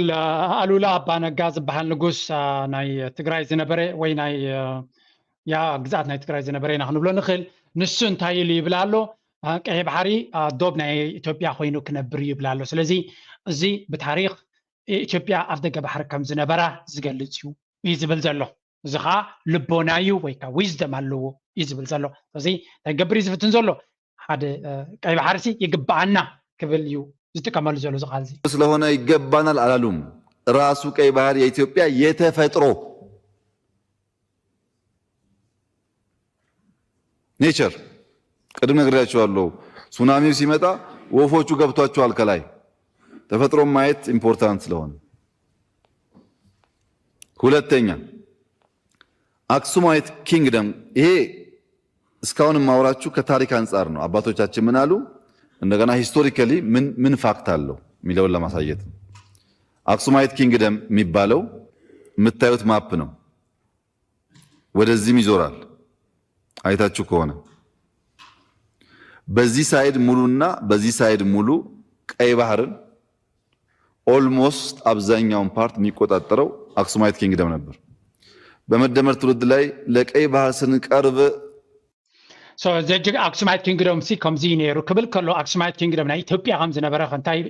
ኣሉላ ኣባነጋ ዝበሃል ንጉስ ናይ ትግራይ ዝነበረ ወይ ናይ ያ ግዝኣት ናይ ትግራይ ዝነበረ ኢና ክንብሎ ንኽእል። ንሱ እንታይ ኢሉ ይብል ኣሎ? ቀይሕ ባሕሪ ዶብ ናይ ኢትዮጵያ ኮይኑ ክነብር እዩ ይብል ኣሎ። ስለዚ እዚ ብታሪክ ኢትዮጵያ ኣፍ ደገ ባሕሪ ከም ዝነበራ ዝገልፅ እዩ እዩ ዝብል ዘሎ። እዚ ከዓ ልቦና እዩ ወይ ከዓ wisdom ኣለዎ እዩ ዝብል ዘሎ። ስለዚ እንታይ ክገብር እዩ ዝፍትን ዘሎ? ሓደ ቀይ ባሕሪ ሲ ይግበኣና ክብል እዩ ዝጥቀመሉ ዘሎ እዚ ቃል እዚ። ስለሆነ ይገባናል አላሉም። ራሱ ቀይ ባህር የኢትዮጵያ የተፈጥሮ nature፣ ቅድም ነግሬያቸዋለሁ። ሱናሚው ሲመጣ ወፎቹ ገብቷቸዋል ከላይ። ተፈጥሮ ማየት important ስለሆነ። ሁለተኛ Aksumite Kingdom፣ ይሄ እስካሁን የማወራችሁ ከታሪክ አንጻር ነው። አባቶቻችን ምን አሉ፣ እንደገና historically ምን ምን fact አለው የሚለውን ለማሳየት ነው። Aksumite Kingdom የሚባለው የምታዩት map ነው። ወደዚህም ይዞራል አይታችሁ ከሆነ በዚህ side ሙሉና በዚህ side ሙሉ ቀይ ባህርን almost አብዛኛውን part የሚቆጣጠረው Aksumite Kingdom ነበር። በመደመር ትውልድ ላይ ለቀይ ባህር ስንቀርብ So ዘጅ Aksumite Kingdom ሲ ከምዚ እዩ ነይሩ ክብል ከሎ Aksumite Kingdom ናይ ኢትዮጵያ ከም ዝነበረ ከ እንታይ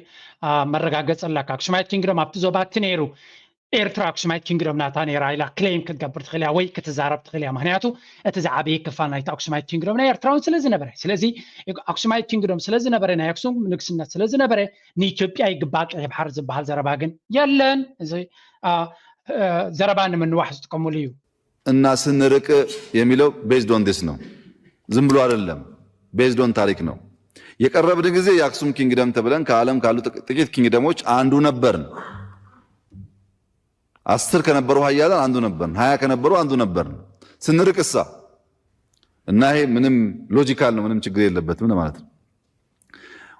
መረጋገፂ ኣለካ? Aksumite Kingdom ኣብቲ ዞባ እቲ ነይሩ። ኤርትራ Aksumite Kingdom ናታ ነይራ ኢላ claim ክትገብር ትኽእል እያ ወይ ክትዛረብ ትኽእል እያ። ምክንያቱ እቲ ዝዓበየ ክፋል ናይቲ Aksumite Kingdom ናይ ኤርትራ እውን ስለ ዝነበረ፣ ስለዚ Aksumite Kingdom ስለ ዝነበረ፣ ናይ ኣክሱም ንግስነት ስለ ዝነበረ ንኢትዮጵያ ይግባእ ቀይሕ ባሕሪ ዝበሃል ዘረባ ግን የለን። እዚ ዘረባ ንምንዋሕ ዝጥቀሙሉ እዩ። እና ስንርቅ የሚለው based on this ነው። ዝም ብሎ አይደለም፣ based on ታሪክ ነው። የቀረብን ጊዜ የአክሱም ኪንግደም ተብለን ከዓለም ካሉ ጥቂት ኪንግደሞች አንዱ ነበርን። አስር ከነበሩ ሀያላን አንዱ ነበርን። ሀያ ከነበሩ አንዱ ነበርን። ስንርቅ እሳ እና ይሄ ምንም ሎጂካል ነው፣ ምንም ችግር የለበትም ለማለት ነው።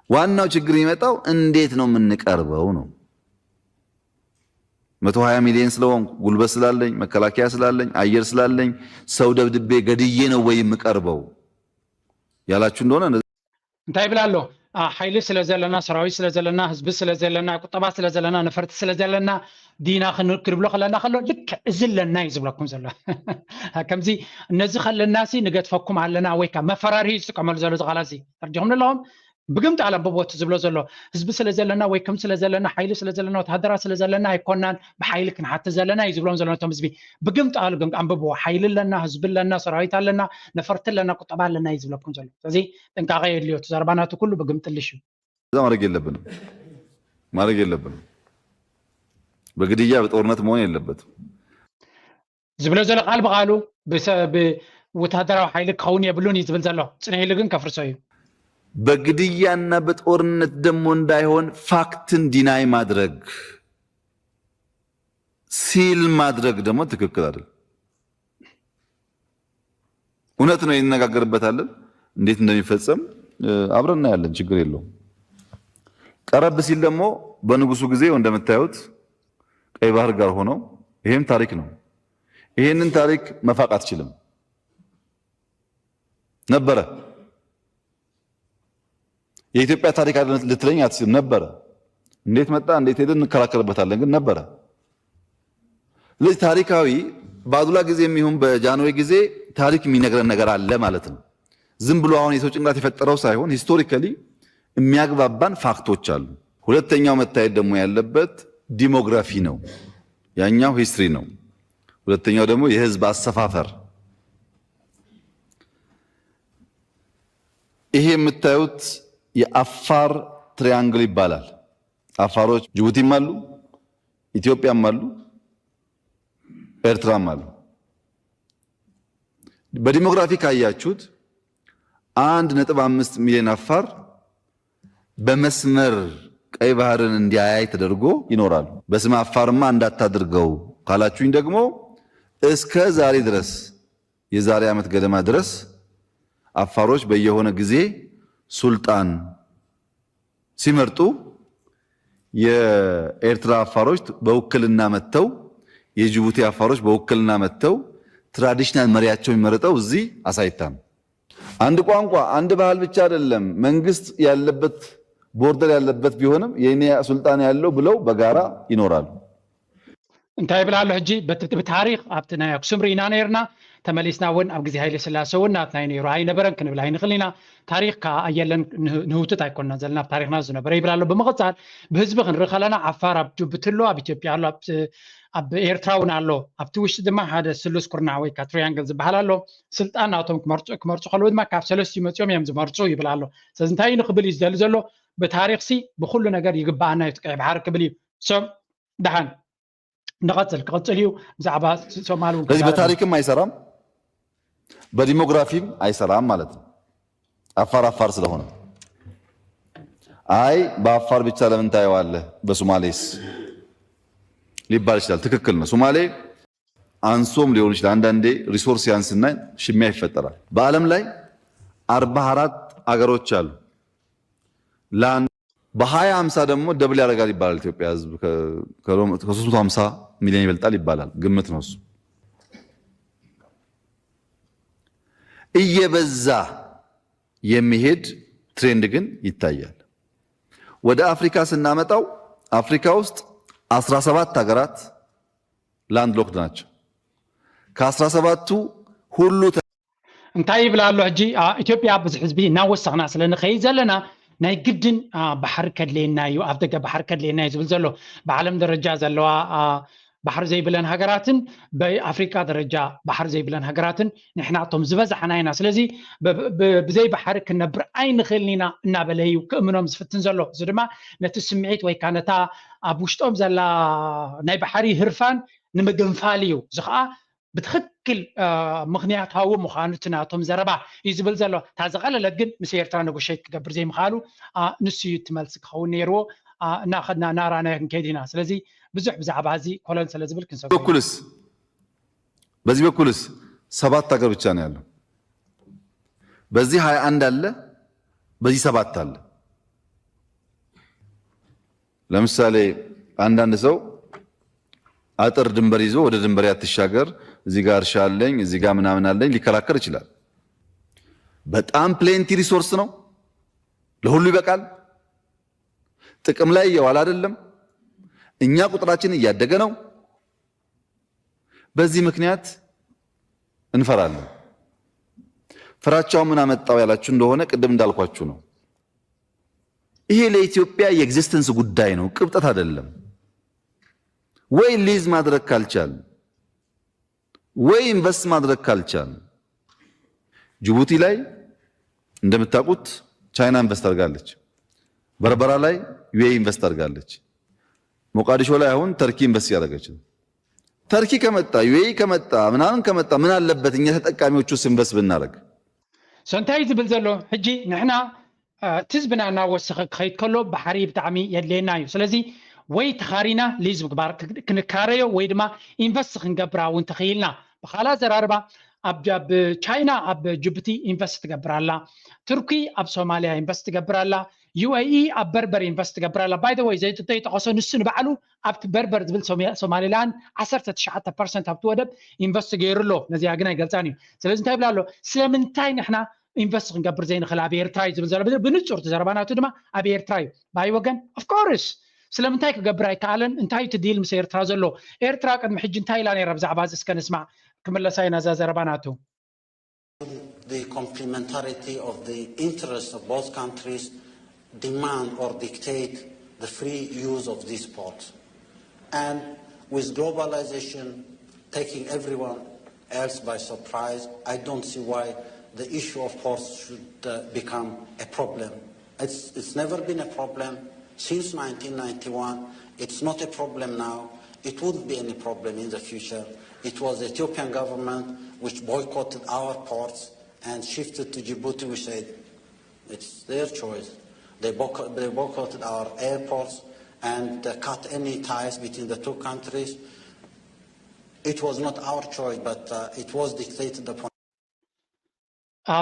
ዋናው ችግር የሚመጣው እንዴት ነው የምንቀርበው ነው። መቶ ሀያ ሚሊዮን ስለሆንኩ፣ ጉልበት ስላለኝ፣ መከላከያ ስላለኝ፣ አየር ስላለኝ፣ ሰው ደብድቤ ገድዬ ነው ወይ የምቀርበው ያላችሁ እንደሆነ እንታይ ይብል ኣሎ? ሓይሊ ስለ ዘለና፣ ሰራዊት ስለ ዘለና፣ ህዝቢ ስለ ዘለና፣ ቁጠባ ስለ ዘለና፣ ነፈርቲ ስለ ዘለና ዲና ክንክድብሎ ከለና ከሎ ልክ እዚ ኣለና እዩ ዝብለኩም ዘሎ። ከምዚ ነዚ ከለና ሲ ንገድፈኩም ኣለና ወይ ከዓ መፈራርሂ ዝጥቀመሉ ዘሎ ዝቃላሲ ተርዲኹም ኣለኹም። ብግምት ኣለ ኣንብቦ እቲ ዝብሎ ዘሎ ህዝቢ ስለ ዘለና ወይ ከም ስለ ዘለና ሓይሊ ስለ ዘለና ወተሃደራ ስለ ዘለና ኣይኮናን ብሓይሊ ክንሓትት ዘለና እዩ ዝብሎም ዘሎ ነቶም ህዝቢ። ብግምት ኣሉ ግን ኣንብብዎ። ሓይሊ ኣለና፣ ህዝቢ ኣለና፣ ሰራዊት ኣለና፣ ነፈርቲ ኣለና፣ ቁጠባ ኣለና እዩ ዝብለኩም ዘሎ። ስለዚ ጥንቃቐ የድልዮ። እቲ ዘረባ ናቱ ኩሉ ብግምጥልሽ እዩ። እዛ ማድረግ የለብንም ማድረግ የለብንም። በግድያ በጦርነት መሆን የለበትም። ዝብሎ ዘሎ ቃል ብቃሉ ብወታደራዊ ሓይሊ ክኸውን የብሉን እዩ ዝብል ዘሎ። ፅንሕ ኢሉ ግን ከፍርሶ እዩ። በግድያና በጦርነት ደግሞ እንዳይሆን ፋክትን ዲናይ ማድረግ ሲል ማድረግ ደግሞ ትክክል አይደል። እውነት ነው፣ እንነጋገርበታለን። እንዴት እንደሚፈጸም አብረን እናያለን፣ ችግር የለውም። ቀረብ ሲል ደግሞ በንጉሱ ጊዜ እንደምታዩት ቀይ ባህር ጋር ሆነው፣ ይሄም ታሪክ ነው። ይሄንን ታሪክ መፋቅ አትችልም። ነበረ። የኢትዮጵያ ታሪክ አይደለም ልትለኝ አትችልም። ነበረ። እንዴት መጣ እንዴት ሄደ እንከራከርበታለን፣ ግን ነበረ። ስለዚህ ታሪካዊ በአሉላ ጊዜ የሚሆን በጃንሆይ ጊዜ ታሪክ የሚነግረን ነገር አለ ማለት ነው። ዝም ብሎ አሁን የሰው ጭንቅላት የፈጠረው ሳይሆን ሂስቶሪካሊ የሚያግባባን ፋክቶች አሉ። ሁለተኛው መታየት ደግሞ ያለበት ዲሞግራፊ ነው። ያኛው ሂስትሪ ነው። ሁለተኛው ደግሞ የህዝብ አሰፋፈር። ይሄ የምታዩት የአፋር ትሪያንግል ይባላል። አፋሮች ጅቡቲም አሉ፣ ኢትዮጵያም አሉ፣ ኤርትራም አሉ። በዲሞግራፊ ካያችሁት አንድ ነጥብ አምስት ሚሊዮን አፋር በመስመር ቀይ ባህርን እንዲያያይ ተደርጎ ይኖራሉ። በስመ አፋርማ እንዳታድርገው ካላችሁኝ ደግሞ እስከ ዛሬ ድረስ የዛሬ ዓመት ገደማ ድረስ አፋሮች በየሆነ ጊዜ ሱልጣን ሲመርጡ የኤርትራ አፋሮች በውክልና መጥተው፣ የጅቡቲ አፋሮች በውክልና መጥተው ትራዲሽናል መሪያቸው የሚመረጠው እዚህ አሳይታ ነው። አንድ ቋንቋ አንድ ባህል ብቻ አይደለም፣ መንግስት ያለበት ቦርደር ያለበት ቢሆንም የኔ ሱልጣን ያለው ብለው በጋራ ይኖራሉ። እንታይ ይብል ኣሎ ሕጂ? በቲ- ብታሪክ ኣብቲ ናይ ኣክሱም ርኢና ነርና፣ ተመሊስና እውን ኣብ ግዜ ሃይለ ስላሴ እውን ናትና እዩ ነይሩ ኣይነበረን ክንብል ኣይንኽእል ኢና። ታሪክ ከዓ ኣየለን ንህ- ንህውትት ኣይኮንና ዘለና፣ ኣብ ታሪክና ዝነበረ ይብል ኣሎ። ብምቕፃል ብህዝቢ ክንርኢ ከለና ዓፋር ኣብ ጅቡቲ ኣሎ፣ ኣብ ኢትዮጵያ ኣሎ፣ ኣብ- ኣብ ኤርትራ እውን ኣሎ። ኣብቲ ውሽጢ ድማ ሓደ ስሉስ ኩርናዕ ወይ ከዓ ትሪያንግል ዝበሃል ኣሎ። ስልጣን ናቶም ክመርፁ ክመርፁ ከለዉ ድማ ካብ ሰለስቲኡ መፂኦም እዮም ዝመርፁ ይብል ኣሎ። ስለዚ እንታይ እዩ ንክብል እዩ ዝደሊ ዘሎ? ብታሪክሲ ብኩሉ ነገር ይግባኣና እዩ እቲ ቀይሕ ባሕሪ ክብል እዩ። ሶም ደሓን ንቐፅል ክቕፅል እዩ። ብዛዕባ ሶማል እውን ስለዚህ ክዛረብ በታሪክም አይሰራም፣ በዲሞግራፊም አይሰራም ማለት ነው። አፋር አፋር ስለሆነ አይ በአፋር ብቻ ለምን ታየዋለህ በሶማሌስ ሊባል ይችላል። ትክክል ነው። ሶማሌ አንሶም ሊሆን ይችላል። አንዳንዴ ሪሶርስ ያንስና ሽሚያ ይፈጠራል። በዓለም ላይ አርባ አራት አገሮች አሉ። ላንድ በሀያ ሀምሳ ደግሞ ደብል ያደርጋል ይባላል። ኢትዮጵያ ህዝብ ከ- ከ- ከ ሶስት መቶ ሀምሳ ሚሊዮን ይበልጣል ይባላል። ግምት ነው እሱ። እየበዛ የሚሄድ ትሬንድ ግን ይታያል። ወደ አፍሪካ ስናመጣው አፍሪካ ውስጥ አስራ ሰባት ሀገራት ላንድ ሎክድ ናቸው። ከአስራ ሰባቱ ሁሉ እንታይ ይብል ኣሎ ሕጂ? አ፣ ኢትዮጵያ ብዙሕ ህዝቢ እናወሰኽና ስለ ንኸይድ ዘለና ናይ ግድን አ፣ ባሕሪ ከድልየና እዩ፣ ኣብ ደገ ባሕሪ ከድልየና እዩ ዝብል ዘሎ። ብዓለም ደረጃ ዘለዋ አ፣ ባሕሪ ዘይብለን ሃገራትን ብኣፍሪካ ደረጃ ባሕሪ ዘይብለን ሃገራትን ንሕና እቶም ዝበዛሕና ኢና። ስለዚ ብ- ብ- ብዘይ ባሕሪ ክንነብር ኣይንኽእልን ኢና እናበለ እዩ ክእምኖም ዝፍትን ዘሎ። እዚ ድማ ነቲ ስምዒት ወይ ከዓ ነታ ኣብ ውሽጦም ዘላ ናይ ባሕሪ ህርፋን ንምግንፋል እዩ። እዚ ከዓ ብትኽክል ምኽንያታዊ ምዃኑ እቲ ናቶም ዘረባ እዩ ዝብል ዘሎ። እታ ዝቐለለት ግን ምስ ኤርትራ ነጎሸት ክገብር ዘይምኽኣሉ ንሱ እዩ እቲ መልሲ ክኸውን ነይርዎ። እናኸድና እናራናዮ ክንከይድ ኢና። ስለዚ ብዙሕ ብዛዕባ እዚ ኮለል ስለ ዝብል ክንሰጉ ኢና። በኩልስ በዚህ በኩልስ ሰባት ሀገር ብቻ ነው ያለው። በዚህ ሀያ አንድ አለ፣ በዚህ ሰባት አለ። ለምሳሌ አንዳንድ ሰው አጥር ድንበር ይዞ ወደ ድንበሬ አትሻገር፣ እዚህ ጋር እርሻ አለኝ፣ እዚህ ጋር ምናምን አለኝ ሊከራከር ይችላል። በጣም plenty resource ነው፣ ለሁሉ ይበቃል፣ ጥቅም ላይ እየዋለ አይደለም፣ እኛ ቁጥራችን እያደገ ነው። በዚህ ምክንያት እንፈራለን። ፍራቻው ምን አመጣው ያላችሁ እንደሆነ ቅድም እንዳልኳችሁ ነው። ይሄ ለኢትዮጵያ የ existence ጉዳይ ነው፣ ቅብጠት አይደለም። ወይ lease ማድረግ ካልቻልን ወይ invest ማድረግ ካልቻልን፣ ጅቡቲ ላይ እንደምታውቁት ቻይና invest አድርጋለች። በርበራ ላይ UAE invest አድርጋለች። ሞቃዲሾ ላይ አሁን ተርኪ invest እያደረገች ነው። ተርኪ ከመጣ UAE ከመጣ ምናምን ከመጣ ምን አለበት እኛ ተጠቃሚዎቹ invest ብናደርግ? So እንታይ እዩ ዝብል ዘሎ ሕጂ ንሕና እቲ ህዝብና እናወሰኸ ክኸይድ ከሎ ባሕሪ ብጣዕሚ የድልየና እዩ። ስለዚ ወይ ተኻሪና lease ምግባር ክንካረዮ ወይ ድማ invest ክንገብራ እውን ተኽኢልና። ብኻልእ ኣዘራርባ ኣብ ቻይና ኣብ ጅቡቲ invest ትገብር ኣላ፣ ቱርኪ ኣብ ሶማልያ invest ትገብር ኣላ፣ UAE ኣብ በርበር invest ትገብር ኣላ። By the way ዘይጠይጠቐሶ ንሱ ንባዕሉ ኣብቲ በርበር ዝብል ሶማሊላንድ ዓሰርተ ትሽዓተ percent ኣብቲ ወደብ invest ገይሩ ኣሎ። ነዚኣ ግን ኣይገልፃን እዩ። ስለዚ እንታይ ይብላ ኣሎ? ስለምንታይ ንሕና invest ክንገብር ዘይንኽእል ኣብ ኤርትራ እዩ ዝብል ዘሎ። ብንጹር እቲ ዘረባ ናቱ ድማ ኣብ ኤርትራ እዩ። ብኣይ ወገን of course ስለምንታይ ክገብር ኣይከኣለን? እንታይ እቲ deal ምስ ኤርትራ ዘሎ? ኤርትራ ቅድሚ ሕጂ እንታይ ኢላ ነይራ ብዛዕባ እዚ እስከ ንስማዕ። ክምለሳ ኢና እዛ ዘረባ ናቱ። The complementarity of the interests of both countries demand or dictate the free use of these ports. And with globalization taking everyone else by surprise, I don't see why the issue of ports should uh, become a problem. It's, it's never been a problem since nineteen ninety-one. It's not a problem now. It wouldn't be any problem in the future. It was the Ethiopian government which boycotted our ports and shifted to Djibouti, which I, it's their choice. They, boycott, they boycotted our airports and uh, cut any ties between the two countries. It was not our choice, but uh, it was dictated upon.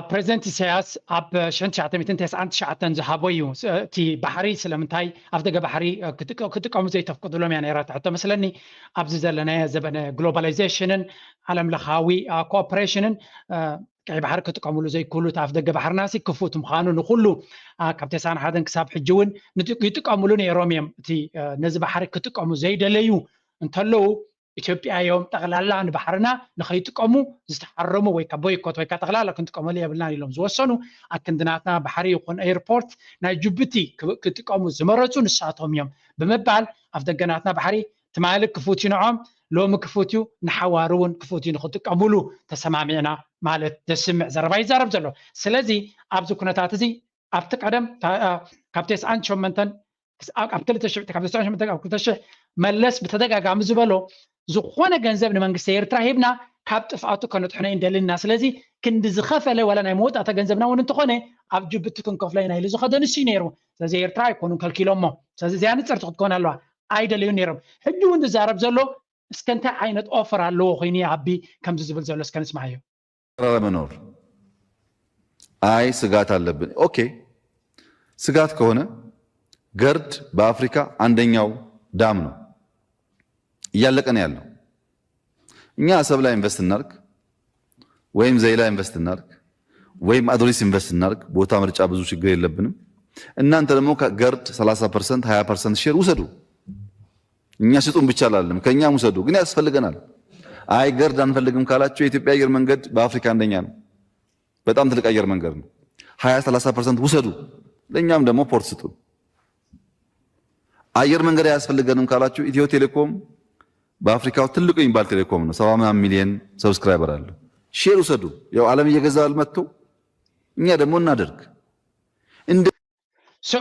ፕሬዚደንት ኢሳያስ ኣብ ሽሕን ትሽዓተ ሚእትን ተስዓን ትሽዓተን ዝሃቦ እዩ። እቲ ባሕሪ ስለምንታይ ኣብ ደገ ባሕሪ ክጥቀሙ ዘይተፍቅድሎም እያ ነይራ ትሕቶ መስለኒ። ኣብዚ ዘለናዮ ዘበነ ግሎባላይዜሽንን ዓለም ለኻዊ ኮኦፕሬሽንን ቀይ ባሕሪ ክጥቀምሉ ዘይክእሉ እቲ ኣፍ ደገ ባሕርና ሲ ክፉት ምዃኑ ንኩሉ ካብ ተስዓን ሓደን ክሳብ ሕጂ እውን ይጥቀምሉ ነይሮም እዮም። እቲ ነዚ ባሕሪ ክጥቀሙ ዘይደለዩ እንተለዉ ኢትዮጵያ እዮም ጠቕላላ ንባሕርና ንኸይጥቀሙ ዝተሓረሙ ወይ ካብ ቦይኮት ወይ ካብ ጠቕላላ ክንጥቀመሉ የብልናን ኢሎም ዝወሰኑ። ኣክንዲ ናትና ባሕሪ ይኹን ኤርፖርት ናይ ጅቡቲ ክጥቀሙ ዝመረፁ ንሳቶም እዮም ብምባል ኣፍ ደገ ናትና ባሕሪ ትማሊ ክፉት እዩ ንዖም ሎሚ ክፉት እዩ ንሓዋሩ እውን ክፉት እዩ ንክጥቀሙሉ ተሰማሚዕና ማለት ዘስምዕ ዘረባ ይዛረብ ዘሎ። ስለዚ ኣብዚ ኩነታት እዚ ኣብቲ ቀደም ካብ ተስዓን ሸሞንተን ካብ ክልተ ሽሕ ካብ ተስዓን ሸሞንተን ካብ ክልተ ሽሕ መለስ ብተደጋጋሚ ዝበሎ ዝኾነ ገንዘብ ንመንግስቲ ኤርትራ ሂብና ካብ ጥፍኣቱ ከነጥሕኖ ይንደሊ ኢና። ስለዚ ክንዲ ዝኸፈለ ዋላ ናይ መወጣእታ ገንዘብና እውን እንተኾነ ኣብ ጅቡቲ ክንከፍሎ ኢና ኢሉ ዝኸደ ንሱ እዩ ነይሩ። ስለዚ ኤርትራ ኣይኮኑን ከልኪሎሞ። ስለዚ እዚኣ ንፅርቲ ክትኮን ኣለዋ። ኣይደለዩን ነይሮም። ሕጂ እውን ዝዛረብ ዘሎ እስከ እንታይ ዓይነት ኦፈር ኣለዎ ኮይኑ ይኣቢ ከምዚ ዝብል ዘሎ እስከ ንስማዓዮ። ኤርትራ ለመኖር አይ ስጋት አለብን። ኦኬ ስጋት ከሆነ ገርድ በአፍሪካ አንደኛው ዳም ነው፣ እያለቀ ነው ያለው። እኛ አሰብ ላይ ኢንቨስት እናርግ ወይም ዘይላ ኢንቨስት እናርግ ወይም አዶሊስ ኢንቨስት እናርግ፣ ቦታ ምርጫ ብዙ ችግር የለብንም። እናንተ ደግሞ ገርድ ሠላሳ ፐርሰንት ሃያ ፐርሰንት ሼር ውሰዱ። እኛ ስጡን ብቻ አላልንም፣ ከእኛም ውሰዱ፣ ግን ያስፈልገናል። አይ ገርድ አንፈልግም ካላችሁ የኢትዮጵያ አየር መንገድ በአፍሪካ አንደኛ ነው። በጣም ትልቅ አየር መንገድ ነው። ሃያ ሠላሳ ፐርሰንት ውሰዱ፣ ለእኛም ደግሞ ፖርት ስጡን። አየር መንገድ አያስፈልገንም ካላችሁ ኢትዮ ቴሌኮም በአፍሪካው ትልቁ የሚባል ቴሌኮም ነው። ሰባ ምናምን ሚሊየን ሰብስክራይበር አለው። ሼር ውሰዱ። ያው ዓለም እየገዛ መጥቶ እኛ ደግሞ እናደርግ። እንደ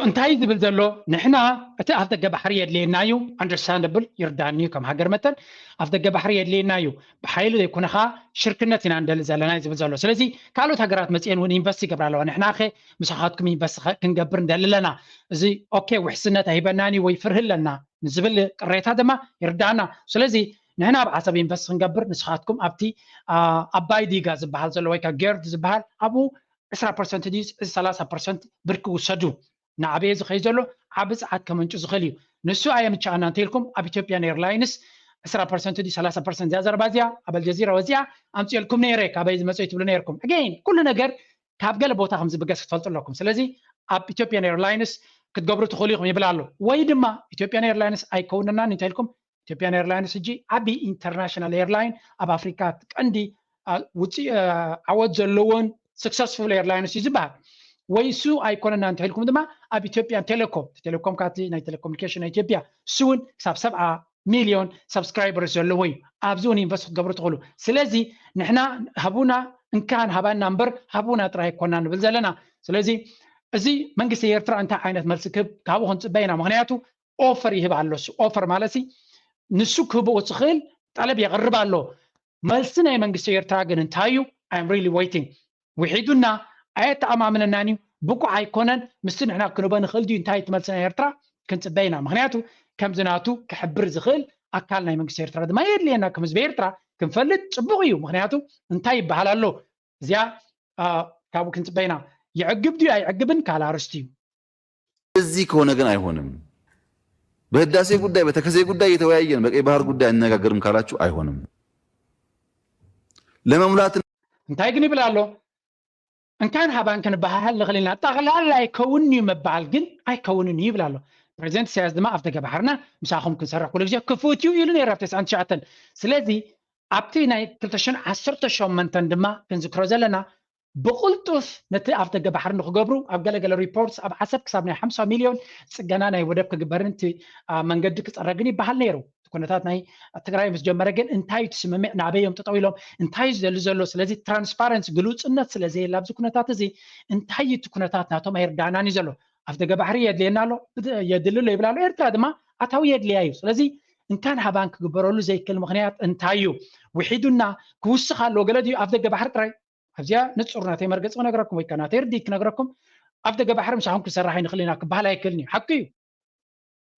እንታይ ዝብል ዘሎ? ንሕና እቲ ኣፍ ደገ ባሕሪ የድልየና እዩ። Understandable፣ ይርዳኒ እዩ። ከም ሃገር መጠን ኣፍ ደገ ባሕሪ የድልየና እዩ። ብሓይሊ ዘይኮነ ኸዓ ሽርክነት ኢና ንደሊ ዘለና እዩ ዝብል ዘሎ። ስለዚ ካልኦት ሃገራት መፅኤን እውን ኢንቨስት ይገብራ ኣለዋ። ንሕና ከ ምሳኻትኩም ኢንቨስት ክንገብር ንደሊ ኣለና። እዚ ኦኬ፣ ውሕስነት ኣይበናን እዩ ወይ ፍርሂ ኣለና ንዝብል ቅሬታ ድማ ይርዳና። ስለዚ ንሕና ኣብ ዓሰብ ኢንቨስት ክንገብር፣ ንስኻትኩም ኣብቲ ኣባይ ዲጋ ዝበሃል ዘሎ ወይ ከዓ ገርድ ዝበሃል ኣብኡ ዕስራ ፐርሰንት ድዩ ሰላሳ ፐርሰንት ብርኪ ውሰዱ። ንዓበየ ዝኸይ ዘሎ ዓቢ ጸዓት ከመንጩ ዝኽእል እዩ። ንሱ ኣየምችኣና እንተኢልኩም ኣብ ኢትዮጵያን ኤርላይንስ ዕስራ ፐርሰንት ድዩ ሰላሳ ፐርሰንት እዚኣ ዘረባ እዚኣ ኣብ ኣልጀዚራ ወዚኣ ኣምፅኤልኩም ነይረ፣ ካበይ ዝመፁ እዩ ትብሉ ነይርኩም። ኣገይን ኩሉ ነገር ካብ ገለ ቦታ ከም ዝብገስ ክትፈልጡ ኣለኩም። ስለዚ ኣብ ኢትዮጵያን ኤርላይንስ ክትገብሩ ትኽእሉ ኢኹም ይብል ኣሎ። ወይ ድማ ኢትዮጵያን ኤርላይንስ ኣይከውንናን እንተኢልኩም ኢትዮጵያን ኤርላይንስ ሕጂ ዓቢ ኢንተርናሽናል ኤርላይን ኣብ ኣፍሪካ ቀንዲ ውፅኢ ዓወት ዘለዎን ስክሰስፉል ኤርላይንስ እዩ ዝበሃል። ወይ እሱ ኣይኮነና እንተኢልኩም ድማ ኣብ ኢትዮጵያን ቴሌኮም፣ ቴሌኮም ካቲ ናይ ቴሌኮሙኒኬሽን ናይ ኢትዮጵያ እሱ እውን ክሳብ ሰብዓ ሚሊዮን ሰብስክራይበርስ ዘለዎ እዩ። ኣብዚ እውን ኢንቨስት ክትገብሩ ትኽእሉ። ስለዚ ንሕና ሃቡና እንካን ሃባና እምበር ሃቡና ጥራይ ኣይኮና ንብል ዘለና። ስለዚ እዚ መንግስቲ ኤርትራ እንታይ ዓይነት መልሲ ክህብ ካብኡ ክንፅበ ኢና። ምክንያቱ ኦፈር ይህብ ኣሎ። እሱ ኦፈር ማለት ንሱ ክህብኡ ዝኽእል ጠለብ የቕርብ ኣሎ። መልሲ ናይ መንግስቲ ኤርትራ ግን እንታይ እዩ? I'm really waiting። ውሒዱና ኣየተኣማምነናን እዩ፣ ብቁዕ ኣይኮነን። ምስቲ ንሕና ክንህቦ ንኽእል ድዩ? እንታይ እቲ መልሲ ናይ ኤርትራ ክንፅበ ኢና። ምክንያቱ ከምዚ ናቱ ክሕብር ዝኽእል ኣካል ናይ መንግስቲ ኤርትራ ድማ የድልየና። ከም ህዝቢ ኤርትራ ክንፈልጥ ፅቡቕ እዩ። ምክንያቱ እንታይ ይበሃል ኣሎ? እዚኣ ካብኡ ክንፅበ ኢና። ይዕግብ ድዩ ኣይዕግብን ካልእ ኣርእስቲ እዩ። እዚ ከሆነ ግን አይሆንም። በህዳሴ ጉዳይ በተከዜ ጉዳይ እየተወያየን በቀይ ባህር ጉዳይ አንነጋገርም ካላችሁ አይሆንም። ለመሙላት እንታይ ግን ይብል ኣሎ? እንካን ሃባን ክንበሃሃል ንኽእል ኢና። ጠቕላላ ኣይከውንን እዩ ምባል ግን ኣይከውንን እዩ ይብል ኣሎ። ፕረዚደንት ኢሳያስ ድማ ኣፍ ደገ ባሕርና ምሳኹም ክንሰርሕ ኩሉ ግዜ ክፉት እዩ ኢሉ ነይሩ ኣብ ተስዓን ትሽዓተን። ስለዚ ኣብቲ ናይ ክልተ ሽሕን ዓሰርተ ሸሞንተን ድማ ክንዝክሮ ዘለና ብቕልጡፍ ነቲ ኣፍ ደገ ባሕሪ ንክገብሩ ኣብ ገለገለ ሪፖርትስ ኣብ ዓሰብ ክሳብ ናይ ሓምሳ ሚልዮን ፅገና ናይ ወደብ ክግበርን እቲ መንገዲ ክፀረግን ይበሃል ነይሩ። እቲ ኩነታት ናይ ትግራይ ምስ ጀመረ ግን እንታይ እቲ ስምምዕ ናበይ እዮም ጠጠው ኢሎም እንታይ እዩ ዝደሊ ዘሎ? ስለዚ ትራንስፓረንሲ ግሉፅነት ስለዘየለ ኣብዚ ኩነታት እዚ እንታይ እቲ ኩነታት ናቶም ኣይርዳእናን እዩ ዘሎ። ኣፍ ደገ ባሕሪ የድልየና ኣሎ የድሊ ኣሎ ይብል ኣሎ። ኤርትራ ድማ ኣታዊ የድልያ እዩ። ስለዚ እንካን ሃባን ክግበረሉ ዘይክእል ምክንያት እንታይ እዩ? ውሒዱና ክውስኽ ኣለዎ ገለ ድዩ ኣፍ ደገ ባሕሪ ጥራይ? ኣብዚኣ ንፁር ናተይ መርገፂ ክነግረኩም ወይ ከዓ ናተይ ርድኢት ክነግረኩም ኣፍ ደገ ባሕሪ ምሳኹም ክሰርሕ ኣይንኽእል ኢና ክበሃል ኣይክእልን እዩ። ሓቂ እዩ።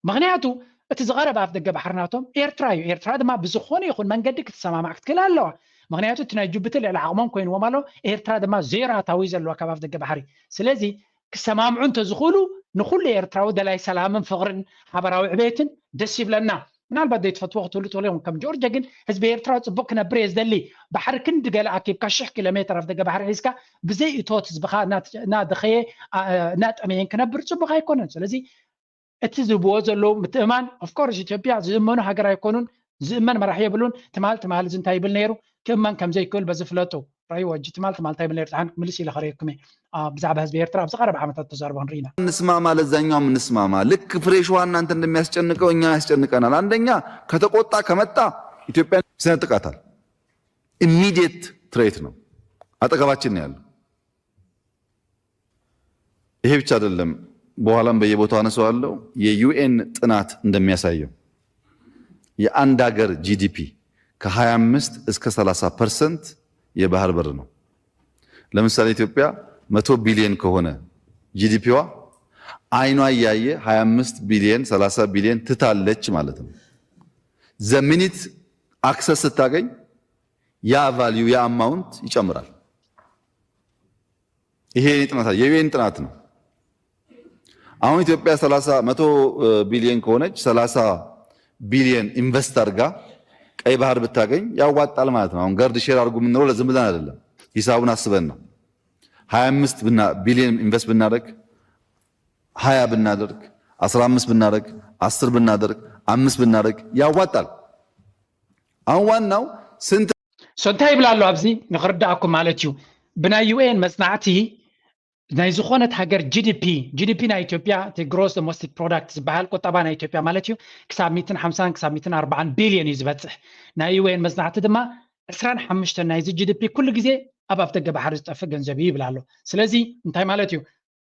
ምክንያቱ እቲ ዝቐረበ ኣፍ ደገ ባሕሪ ናቶም ኤርትራ እዩ። ኤርትራ ድማ ብዝኾነ ይኹን መንገዲ ክትሰማማዕ ክትክእል ኣለዋ። ምክንያቱ እቲ ናይ ጅቡቲ ልዕሊ ዓቕሞም ኮይንዎም ኣሎ። ኤርትራ ድማ ዜሮ ኣታዊ ዘለዋ ካብ ኣፍ ደገ ባሕሪ። ስለዚ ክሰማምዑ እንተዝኽእሉ ንኩሉ ኤርትራዊ ደላይ ሰላምን ፍቕርን ሓበራዊ ዕቤትን ደስ ይብለና። ምናልባት ዘይትፈትዎ ክትህሉ ትኽእሉ ኢኹም። ከም ጆርጅ ግን ህዝቢ ኤርትራ ፅቡቕ ክነብር እየ ዝደሊ። ባሕሪ ክንዲ ገለ ኣኪብካ ሽሕ ኪሎ ሜትር ኣፍ ደገ ባሕሪ ሒዝካ ብዘይ እቶት ህዝብኻ እናደኸየ እናጠመየን ክነብር ፅቡቕ ኣይኮነን። ስለዚ እቲ ዝህብዎ ዘለዉ ምትእማን ኦፍኮርስ ኢትዮጵያ ዝእመኑ ሃገር ኣይኮኑን። ዝእመን መራሒ የብሉን። ትማል ትማል እዚ እንታይ ይብል ነይሩ ክእመን ከም ዘይክእል በዚ ፍለጡ። ራእይዎ ሕጂ ትማል ትማል እንታይ ይብል ነይሩ? ደሓን ክምልስ ኢለ ከርእየኩም እየ። ብዛዕባ ህዝቢ ኤርትራ ኣብዚ ቀረባ ዓመታት ተዛረቦ ክንርኢ ኢና። ንስማማ፣ ለዛኛውም እንስማማ። ልክ ፍሬሽዋ እናንተ እንደሚያስጨንቀው እኛ ያስጨንቀናል። አንደኛ ከተቆጣ ከመጣ ኢትዮጵያ ይሰነጥቃታል። ኢሚዲየት ትሬት ነው፣ አጠገባችን ነው ያለው። ይሄ ብቻ አይደለም፣ በኋላም በየቦታው አነሳዋለሁ። የ UN ጥናት እንደሚያሳየው የአንድ ሀገር GDP ከ25 እስከ 30 ፐርሰንት የባህር በር ነው። ለምሳሌ ኢትዮጵያ መቶ ቢሊዮን ከሆነ GDP ዋ አይኗ እያየ 25 ቢሊዮን 30 ቢሊዮን ትታለች ማለት ነው። ዘ ሚኒት አክሰስ ስታገኝ ያ ቫልዩ ያ አማውንት ይጨምራል። ይሄ የኔ ጥናት የ UN ጥናት ነው። አሁን ኢትዮጵያ 30 መቶ ቢሊዮን ከሆነች 30 ቢሊዮን ኢንቨስት አድርጋ ቀይ ባህር ብታገኝ ያዋጣል ማለት ነው። አሁን ገርድ ሼር አድርጉ የምንለው ለዝም ብለን አይደለም፣ ሂሳቡን አስበን ነው። 25 ቢሊዮን ኢንቨስት ብናደርግ፣ 20 ብናደርግ፣ 15 ብናደርግ፣ 10 ብናደርግ፣ አምስት ብናደርግ ያዋጣል። አሁን ዋናው ስንት እንታይ ይብል ኣሎ ኣብዚ ንክርዳእኩም ማለት እዩ። ብናይ UN መፅናዕቲ ናይ ዝኾነት ሃገር GDP፣ GDP ናይ ኢትዮጵያ እቲ ግሮስ ዶሜስቲክ ፕሮዳክት ዝበሃል ቁጠባ ናይ ኢትዮጵያ ማለት እዩ፣ ክሳብ ሚእትን ሓምሳን ክሳብ ሚእትን ኣርባዓን ቢልዮን እዩ ዝበፅሕ። ናይ UN መፅናዕቲ ድማ ዕስራን ሓሙሽተን ናይዚ GDP ኩሉ ግዜ ኣብ ኣፍ ደገ ባሕሪ ዝጠፍእ ገንዘብ እዩ ይብል ኣሎ። ስለዚ እንታይ ማለት እዩ?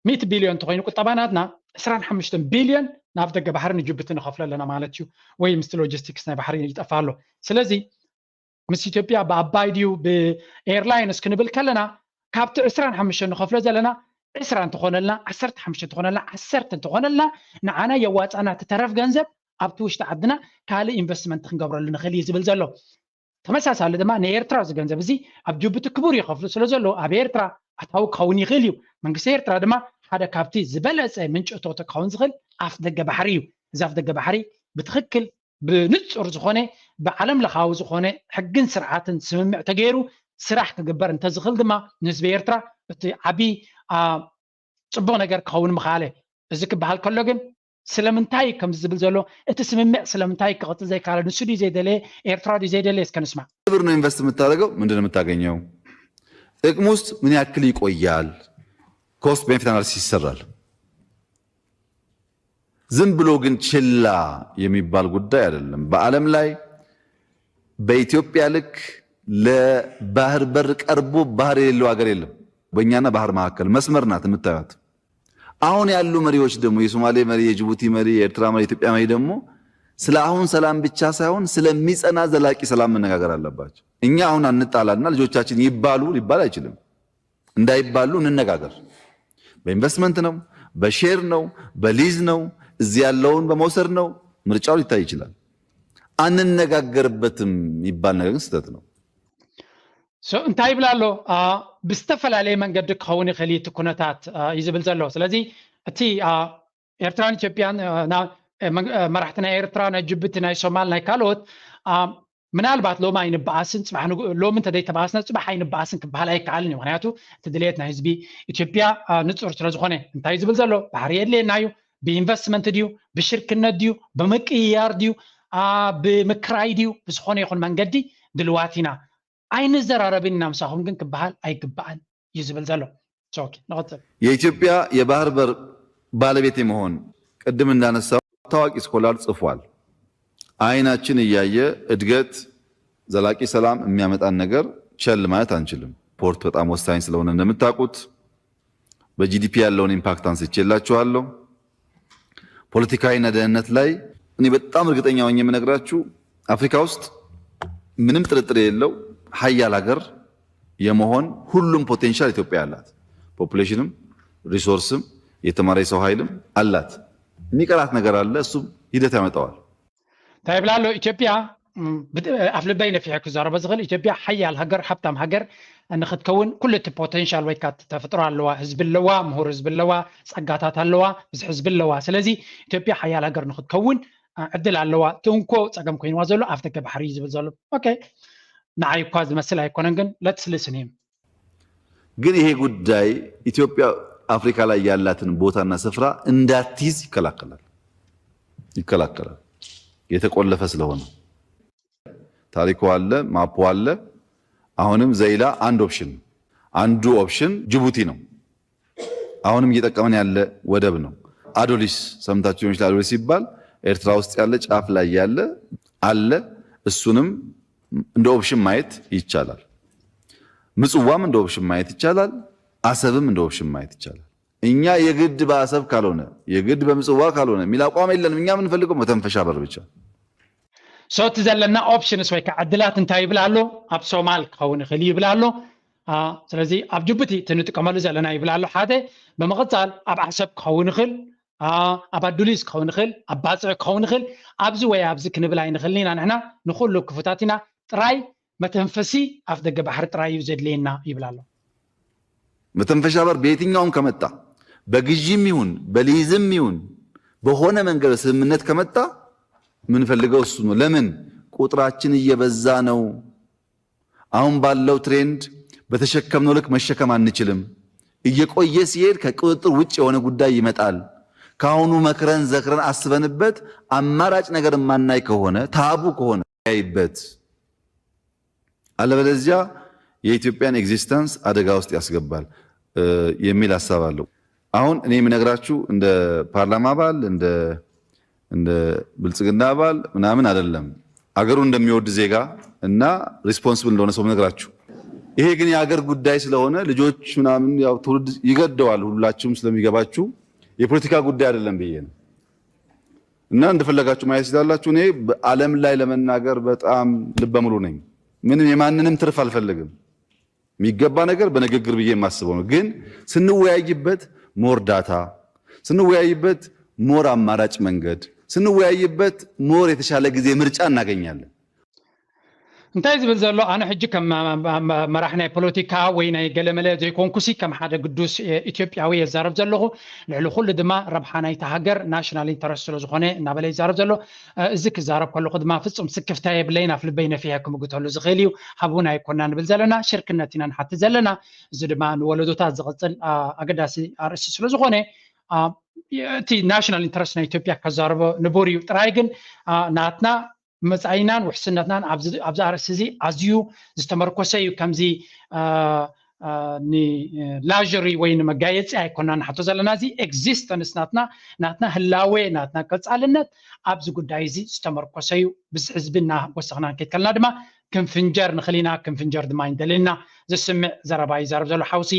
ሚእቲ ቢልዮን እንተኾይኑ ቁጠባ ናትና ዕስራን ሓሙሽተን ቢልዮን ናብ ደገ ባሕሪ ንጅቡቲ ንኸፍሎ ኣለና ማለት እዩ። ወይ ምስቲ ሎጂስቲክስ ናይ ባሕሪ ይጠፋ ኣሎ። ስለዚ ምስ ኢትዮጵያ ብኣባይ ድዩ ብኤርላይንስ ክንብል ከለና፣ ካብቲ ዕስራን ሓሙሽተን ንኸፍሎ ዘለና ዕስራ እንተኾነልና፣ ዓሰርተ ሓሙሽተ እንተኾነልና፣ ዓሰርተ እንተኾነልና፣ ንዓና የዋፃና። እቲ ተረፍ ገንዘብ ኣብቲ ውሽጢ ዓድና ካልእ ኢንቨስትመንት ክንገብረሉ ንኽእል እዩ ዝብል ዘሎ። ተመሳሳሊ ድማ ንኤርትራ እዚ ገንዘብ እዚ ኣብ ጅቡቲ ክቡር ይኸፍሉ ስለ ዘለዉ፣ ኣብ ኤርትራ ኣታዊ ክኸውን ይኽእል እዩ። መንግስቲ ኤርትራ ድማ ሓደ ካብቲ ዝበለጸ ምንጪ እቶት ክኸውን ዝኽእል ኣፍ ደገ ባሕሪ እዩ። እዚ ኣፍ ደገ ባሕሪ ብትኽክል ብንጹር ዝኾነ ብዓለም ለኻዊ ዝኾነ ሕግን ስርዓትን ስምምዕ ተገይሩ ስራሕ ክግበር እንተዝኽእል ድማ ንህዝቢ ኤርትራ እቲ ዓቢ፣ አ፣ ጽቡቕ ነገር ክኸውን ምኽኣለ። እዚ ክበሃል ከሎ ግን ስለምንታይ ከምዚ ዝብል ዘሎ፣ እቲ ስምምዕ ስለምንታይ ክቕጽል ዘይከኣለ፣ ንሱ ድዩ ዘይደለየ፣ ኤርትራ ድዩ ዘይደለየ? እስከ ንስማዕ። ብር ነው ኢንቨስት የምታደርገው፣ ምንድን ነው የምታገኘው? ጥቅም ውስጥ ምን ያክል ይቆያል? ኮስት ቤኔፊት አናሊሲስ ይሰራል። ዝም ብሎ ግን ችላ የሚባል ጉዳይ አይደለም። በዓለም ላይ በኢትዮጵያ ልክ ለባህር በር ቀርቦ ባህር የሌለው ሀገር የለም። በእኛና ባህር መካከል መስመር ናት የምታዩት። አሁን ያሉ መሪዎች ደግሞ የሶማሌ መሪ፣ የጅቡቲ መሪ፣ የኤርትራ መሪ፣ የኢትዮጵያ መሪ ደግሞ ስለ አሁን ሰላም ብቻ ሳይሆን ስለሚጸና ዘላቂ ሰላም መነጋገር አለባቸው። እኛ አሁን አንጣላና ልጆቻችን ይባሉ ሊባል አይችልም። እንዳይባሉ እንነጋገር። በኢንቨስትመንት ነው፣ በሼር ነው፣ በሊዝ ነው፣ እዚህ ያለውን በመውሰድ ነው፣ ምርጫው ሊታይ ይችላል። አንነጋገርበትም የሚባል ነገር ግን ስህተት ነው። So እንታይ ይብል ኣሎ? አ፣ ብዝተፈላለየ መንገዲ ክኸውን ይኽእል እዩ እቲ ኩነታት፣ አ፣ እዩ ዝብል ዘሎ። ስለዚ እቲ፣ አ፣ ኤርትራን ኢትዮጵያን፣ አ፣ ና-፣ አ፣ መን-፣ አ፣ መራሕቲ ናይ ኤርትራ፣ ናይ ጅቡቲ፣ ናይ ሶማል፣ ናይ ካልኦት፣ አ፣ ምናልባት ሎሚ ኣይንበኣስን፣ ጽባሕ ንግ-፣ ሎሚ እንተዘይተባኣስና ጽባሕ ኣይንበኣስን ክበሃል ኣይከኣልን እዩ። ምኽንያቱ እቲ ድልየት ናይ ህዝቢ ኢትዮጵያ፣ አ፣ ንጹር ስለ ዝኾነ። እንታይ ዝብል ዘሎ? ባሕሪ የድልየና እዩ። ብኢንቨስትመንት ድዩ? ብሽርክነት ድዩ? ብምቅይያር ድዩ? አ፣ ብምክራይ ድዩ? ብዝኾነ ይኹን መንገዲ ድልዋት ኢና። ኣይንዘራረብን ኢና ምሳኹም ግን ክበሃል ኣይግባእን እዩ ዝብል ዘሎ። So, okay፣ ንቐጽል። የኢትዮጵያ የባህር በር ባለቤት የመሆን፣ ቅድም እንዳነሳው፣ ታዋቂ ስኮላር ጽፏል። አይናችን እያየ እድገት፣ ዘላቂ ሰላም የሚያመጣን ነገር ቸል ማለት አንችልም። ፖርት በጣም ወሳኝ ስለሆነ እንደምታውቁት በጂዲፒ ያለውን ኢምፓክት አንስቼላችኋለሁ። ፖለቲካዊና ደህንነት ላይ እኔ በጣም እርግጠኛ ሆኜ የምነግራችሁ አፍሪካ ውስጥ ምንም ጥርጥር የሌለው ሀያል ሀገር የመሆን ሁሉም ፖቴንሻል ኢትዮጵያ አላት። ፖፑሌሽንም ሪሶርስም የተማረ የሰው ኃይልም አላት። የሚቀራት ነገር አለ፣ እሱም ሂደት ያመጣዋል። እንታይ ይብል ኣሎ? ኢትዮጵያ፣ ም፣ ብት-፣ ኣፍ ልበይ ነፊሐ ክዛረቦ ዝኽእል፣ ኢትዮጵያ ሓያል ሃገር፣ ሃብታም ሃገር ንኽትከውን ኩሉ እቲ ፖቴንሻል ወይ ከዓ ተፈጥሮ ኣለዋ። ህዝቢ ኣለዋ፣ ምሁር ህዝቢ ኣለዋ፣ ጸጋታት ኣለዋ፣ ብዙሕ ህዝቢ ኣለዋ። ስለዚ ኢትዮጵያ ሓያል ሃገር ንኽትከውን፣ አ፣ ዕድል ኣለዋ። እቲ እንኮ ጸገም ኮይንዋ ዘሎ ኣፍ ደገ ባሕሪ እዩ ዝብል ዘሎ። ኦኬ፣ ንዓይ እኳ ዝመስል ኣይኮነን፣ ግን let's listen him። ግን ይሄ ጉዳይ ኢትዮጵያ አፍሪካ ላይ ያላትን ቦታና ስፍራ እንዳትይዝ ይከላከላል፣ ይከላከላል። የተቆለፈ ስለሆነ ታሪኩ አለ፣ ማፑ አለ። አሁንም ዘይላ አንድ ኦፕሽን ነው። አንዱ ኦፕሽን ጅቡቲ ነው። አሁንም እየጠቀመን ያለ ወደብ ነው። አዶሊስ ሰምታችሁ ሊሆን ይችላል። አዶሊስ ሲባል ኤርትራ ውስጥ ያለ ጫፍ ላይ ያለ አለ። እሱንም እንደ ኦፕሽን ማየት ይቻላል። ምጽዋም እንደ ኦፕሽን ማየት ይቻላል። አሰብም እንደ ኦፕሽን ማየት ይቻላል። እኛ የግድ በአሰብ ካልሆነ፣ የግድ በምጽዋ ካልሆነ የሚል አቋም የለንም። እኛ የምንፈልገው መተንፈሻ በር ብቻ። So እቲ ዘለና ኦፕሽንስ ወይ ከዓ ዕድላት እንታይ ይብል ኣሎ? ኣብ ሶማል ክኸውን ይኽእል እዩ ይብል ኣሎ። አ፣ ስለዚ ኣብ ጅቡቲ እቲ ንጥቀመሉ ዘለና ይብል ኣሎ ሓደ። ብምቕጻል ኣብ ዓሰብ ክኸውን ይኽእል፣ አ፣ ኣብ ኣዱሊስ ክኸውን ይኽእል፣ ኣብ ባጽዕ ክኸውን ይኽእል። ኣብዚ ወይ ኣብዚ ክንብል ኣይንኽእልን ኢና። ንሕና ንኹሉ ክፉታት ኢና። ጥራይ መተንፈሲ ኣፍ ደገ ባሕሪ ጥራይ እዩ ዘድልየና ይብል ኣሎ። መተንፈሻ በር በየትኛውም ከመጣ፣ በግዥም ይሁን በሊዝም ይሁን በሆነ መንገድ ስምምነት ከመጣ የምንፈልገው እሱ ነው። ለምን? ቁጥራችን እየበዛ ነው። አሁን ባለው ትሬንድ በተሸከምነው ልክ መሸከም አንችልም። እየቆየ ሲሄድ ከቁጥጥር ውጭ የሆነ ጉዳይ ይመጣል። ከአሁኑ መክረን ዘክረን አስበንበት አማራጭ ነገር የማናይ ከሆነ፣ ታቡ ከሆነ ያይበት፣ አለበለዚያ የኢትዮጵያን ኤግዚስተንስ አደጋ ውስጥ ያስገባል፣ እ፣ የሚል ሀሳብ አለው። አሁን እኔ የምነግራችሁ እንደ ፓርላማ አባል፣ እንደ፣ እንደ ብልጽግና አባል ምናምን አይደለም። አገሩን እንደሚወድ ዜጋ እና ሪስፖንስብል እንደሆነ ሰው የምነግራችሁ። ይሄ ግን የአገር ጉዳይ ስለሆነ ልጆች ምናምን ያው ትውልድ ይገደዋል። ሁላችሁም ስለሚገባችሁ የፖለቲካ ጉዳይ አይደለም ብዬ ነው። እና እንደፈለጋችሁ ማየት ትችላላችሁ። እኔ በዓለም ላይ ለመናገር በጣም ልበ ሙሉ ነኝ። ምንም የማንንም ትርፍ አልፈልግም። የሚገባ ነገር በንግግር ብዬ የማስበው ነው። ግን ስንወያይበት more data፣ ስንወያይበት more አማራጭ መንገድ፣ ስንወያይበት more የተሻለ ጊዜ ምርጫ እናገኛለን። እንታይ ዝብል ዘሎ? ኣነ ሕጂ ከም መራሕ ናይ ፖለቲካ ወይ ናይ ገለመለ ዘይኮንኩሲ፣ ከም ሓደ ግዱስ ኢትዮጵያዊ የዛረብ ዘለኹ። ልዕሊ ኩሉ ድማ ረብሓ ናይቲ ሃገር፣ ናሽናል ኢንተረስት ስለ ዝኾነ እናበለ ይዛረብ ዘሎ። እዚ ክዛረብ ከለኹ ድማ ፍጹም ስክፍታ የብለይን። ኣፍ ልበይ ነፊሐ ክምግተሉ ዝኽእል እዩ። ሃቡን ኣይኮና ንብል ዘለና፣ ሽርክነት ኢና ንሓትት ዘለና። እዚ ድማ ንወለዶታት ዝቕጽል ኣገዳሲ ኣርእስቲ ስለ ዝኾነ፣ እቲ ናሽናል ኢንተረስት ናይ ኢትዮጵያ ከዛርቦ ንቡር እዩ። ጥራይ ግን ናትና መጻኢናን ውሕስነትናን ኣብዚ ኣርእስቲ እዚ ኣዝዩ ዝተመርኮሰ እዩ። ከምዚ ንላዥሪ ወይ ንመጋየፂ ኣይኮና ንሓቶ ዘለና። እዚ ኤግዚስተንስ ናትና፣ ናትና ህላዌ፣ ናትና ቀፃልነት ኣብዚ ጉዳይ እዚ ዝተመርኮሰ እዩ። ብዚ ህዝቢ እናወሰኽና ንከይድ ከለና ድማ ክንፍንጀር ንኽእል ኢና። ክንፍንጀር ድማ ይንደልየና። ዝስምዕ ዘረባ ይዛረብ ዘሎ ሓውሲ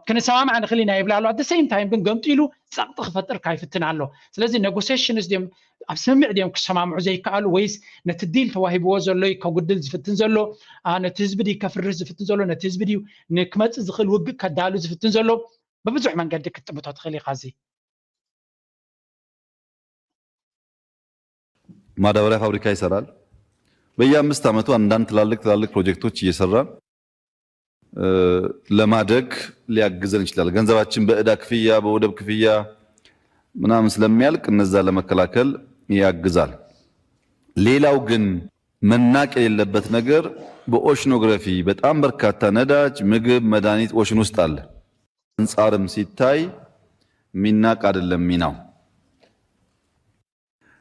ክንሰማማዕ ንኽእል ኢና ይብል ኣሎ። ኣደ ሴም ታይም ግን ገምጢሉ ጸቕጢ ክፈጥር ካይፍትን ኣሎ። ስለዚ ኔጎሲሽንስ ድዮም ኣብ ስምምዕ ድዮም ክሰማምዑ ዘይከኣሉ፣ ወይስ ነቲ ዲል ተዋሂብዎ ዘሎ ከጉድል ዝፍትን ዘሎ፣ ነቲ ህዝቢ ድዩ ከፍርስ ዝፍትን ዘሎ፣ ነቲ ህዝቢ ድዩ ንክመጽእ ዝኽእል ውግእ ከዳሉ ዝፍትን ዘሎ? ብብዙሕ መንገዲ ክትጥምቶ ትኽእል ኢኻ። እዚ ማዳበሪያ ፋብሪካ ይሰራል። በየአምስት ዓመቱ አንዳንድ ትላልቅ ትላልቅ ፕሮጀክቶች እየሰራን ለማደግ ሊያግዘን ይችላል። ገንዘባችን በእዳ ክፍያ፣ በወደብ ክፍያ ምናምን ስለሚያልቅ እነዛ ለመከላከል ያግዛል። ሌላው ግን መናቅ የሌለበት ነገር በኦሽኖግራፊ በጣም በርካታ ነዳጅ፣ ምግብ፣ መድኃኒት ኦሽን ውስጥ አለ። አንጻርም ሲታይ የሚናቅ አይደለም ሚናው።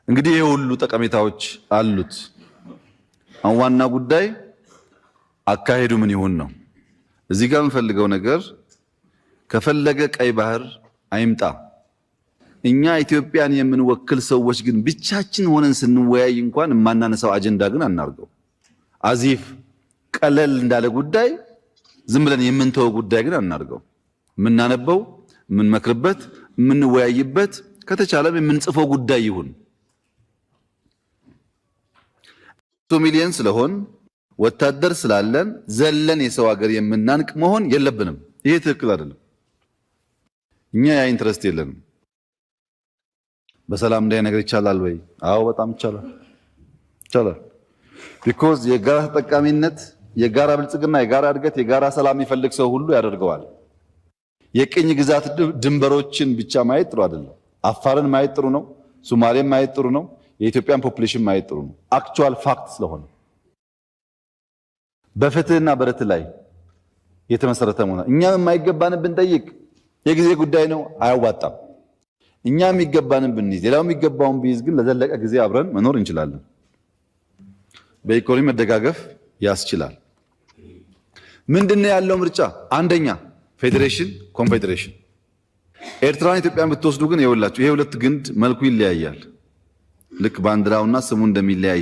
እንግዲህ ይሄ ሁሉ ጠቀሜታዎች አሉት። አሁን ዋና ጉዳይ አካሄዱ ምን ይሁን ነው። እዚህ ጋር የምፈልገው ነገር ከፈለገ ቀይ ባህር አይምጣ። እኛ ኢትዮጵያን የምንወክል ሰዎች ግን ብቻችን ሆነን ስንወያይ እንኳን የማናነሳው አጀንዳ ግን አናርገው። አዚፍ ቀለል እንዳለ ጉዳይ ዝም ብለን የምንተወው ጉዳይ ግን አናርገው። የምናነበው፣ የምንመክርበት፣ የምንወያይበት፣ ከተቻለም የምንጽፈው ጉዳይ ይሁን። ሚሊዮን ስለሆን ወታደር ስላለን ዘለን የሰው ሀገር የምናንቅ መሆን የለብንም። ይሄ ትክክል አይደለም። እኛ ያ ኢንትረስት የለንም። በሰላም እንዲህ ነገር ይቻላል ወይ? አዎ በጣም ይቻላል፣ ይቻላል። ቢኮዝ የጋራ ተጠቃሚነት፣ የጋራ ብልጽግና፣ የጋራ እድገት፣ የጋራ ሰላም የሚፈልግ ሰው ሁሉ ያደርገዋል። የቅኝ ግዛት ድንበሮችን ብቻ ማየት ጥሩ አይደለም። አፋርን ማየት ጥሩ ነው። ሱማሌን ማየት ጥሩ ነው። የኢትዮጵያን ፖፑሌሽን ማየት ጥሩ ነው። አክቹዋል ፋክት ስለሆነ በፍትህና በርትዕ ላይ የተመሰረተ መሆን። እኛም የማይገባንን ብንጠይቅ የጊዜ ጉዳይ ነው፣ አያዋጣም። እኛም የሚገባንን ብንይዝ፣ ሌላው የሚገባውን ቢይዝ ግን ለዘለቀ ጊዜ አብረን መኖር እንችላለን። በኢኮኖሚ መደጋገፍ ያስችላል። ምንድነው ያለው ምርጫ? አንደኛ ፌዴሬሽን፣ ኮንፌዴሬሽን። ኤርትራን ኢትዮጵያን ብትወስዱ ግን ይኸውላችሁ ይሄ ሁለት ግንድ መልኩ ይለያያል። ልክ ባንዲራውና ስሙ እንደሚለያይ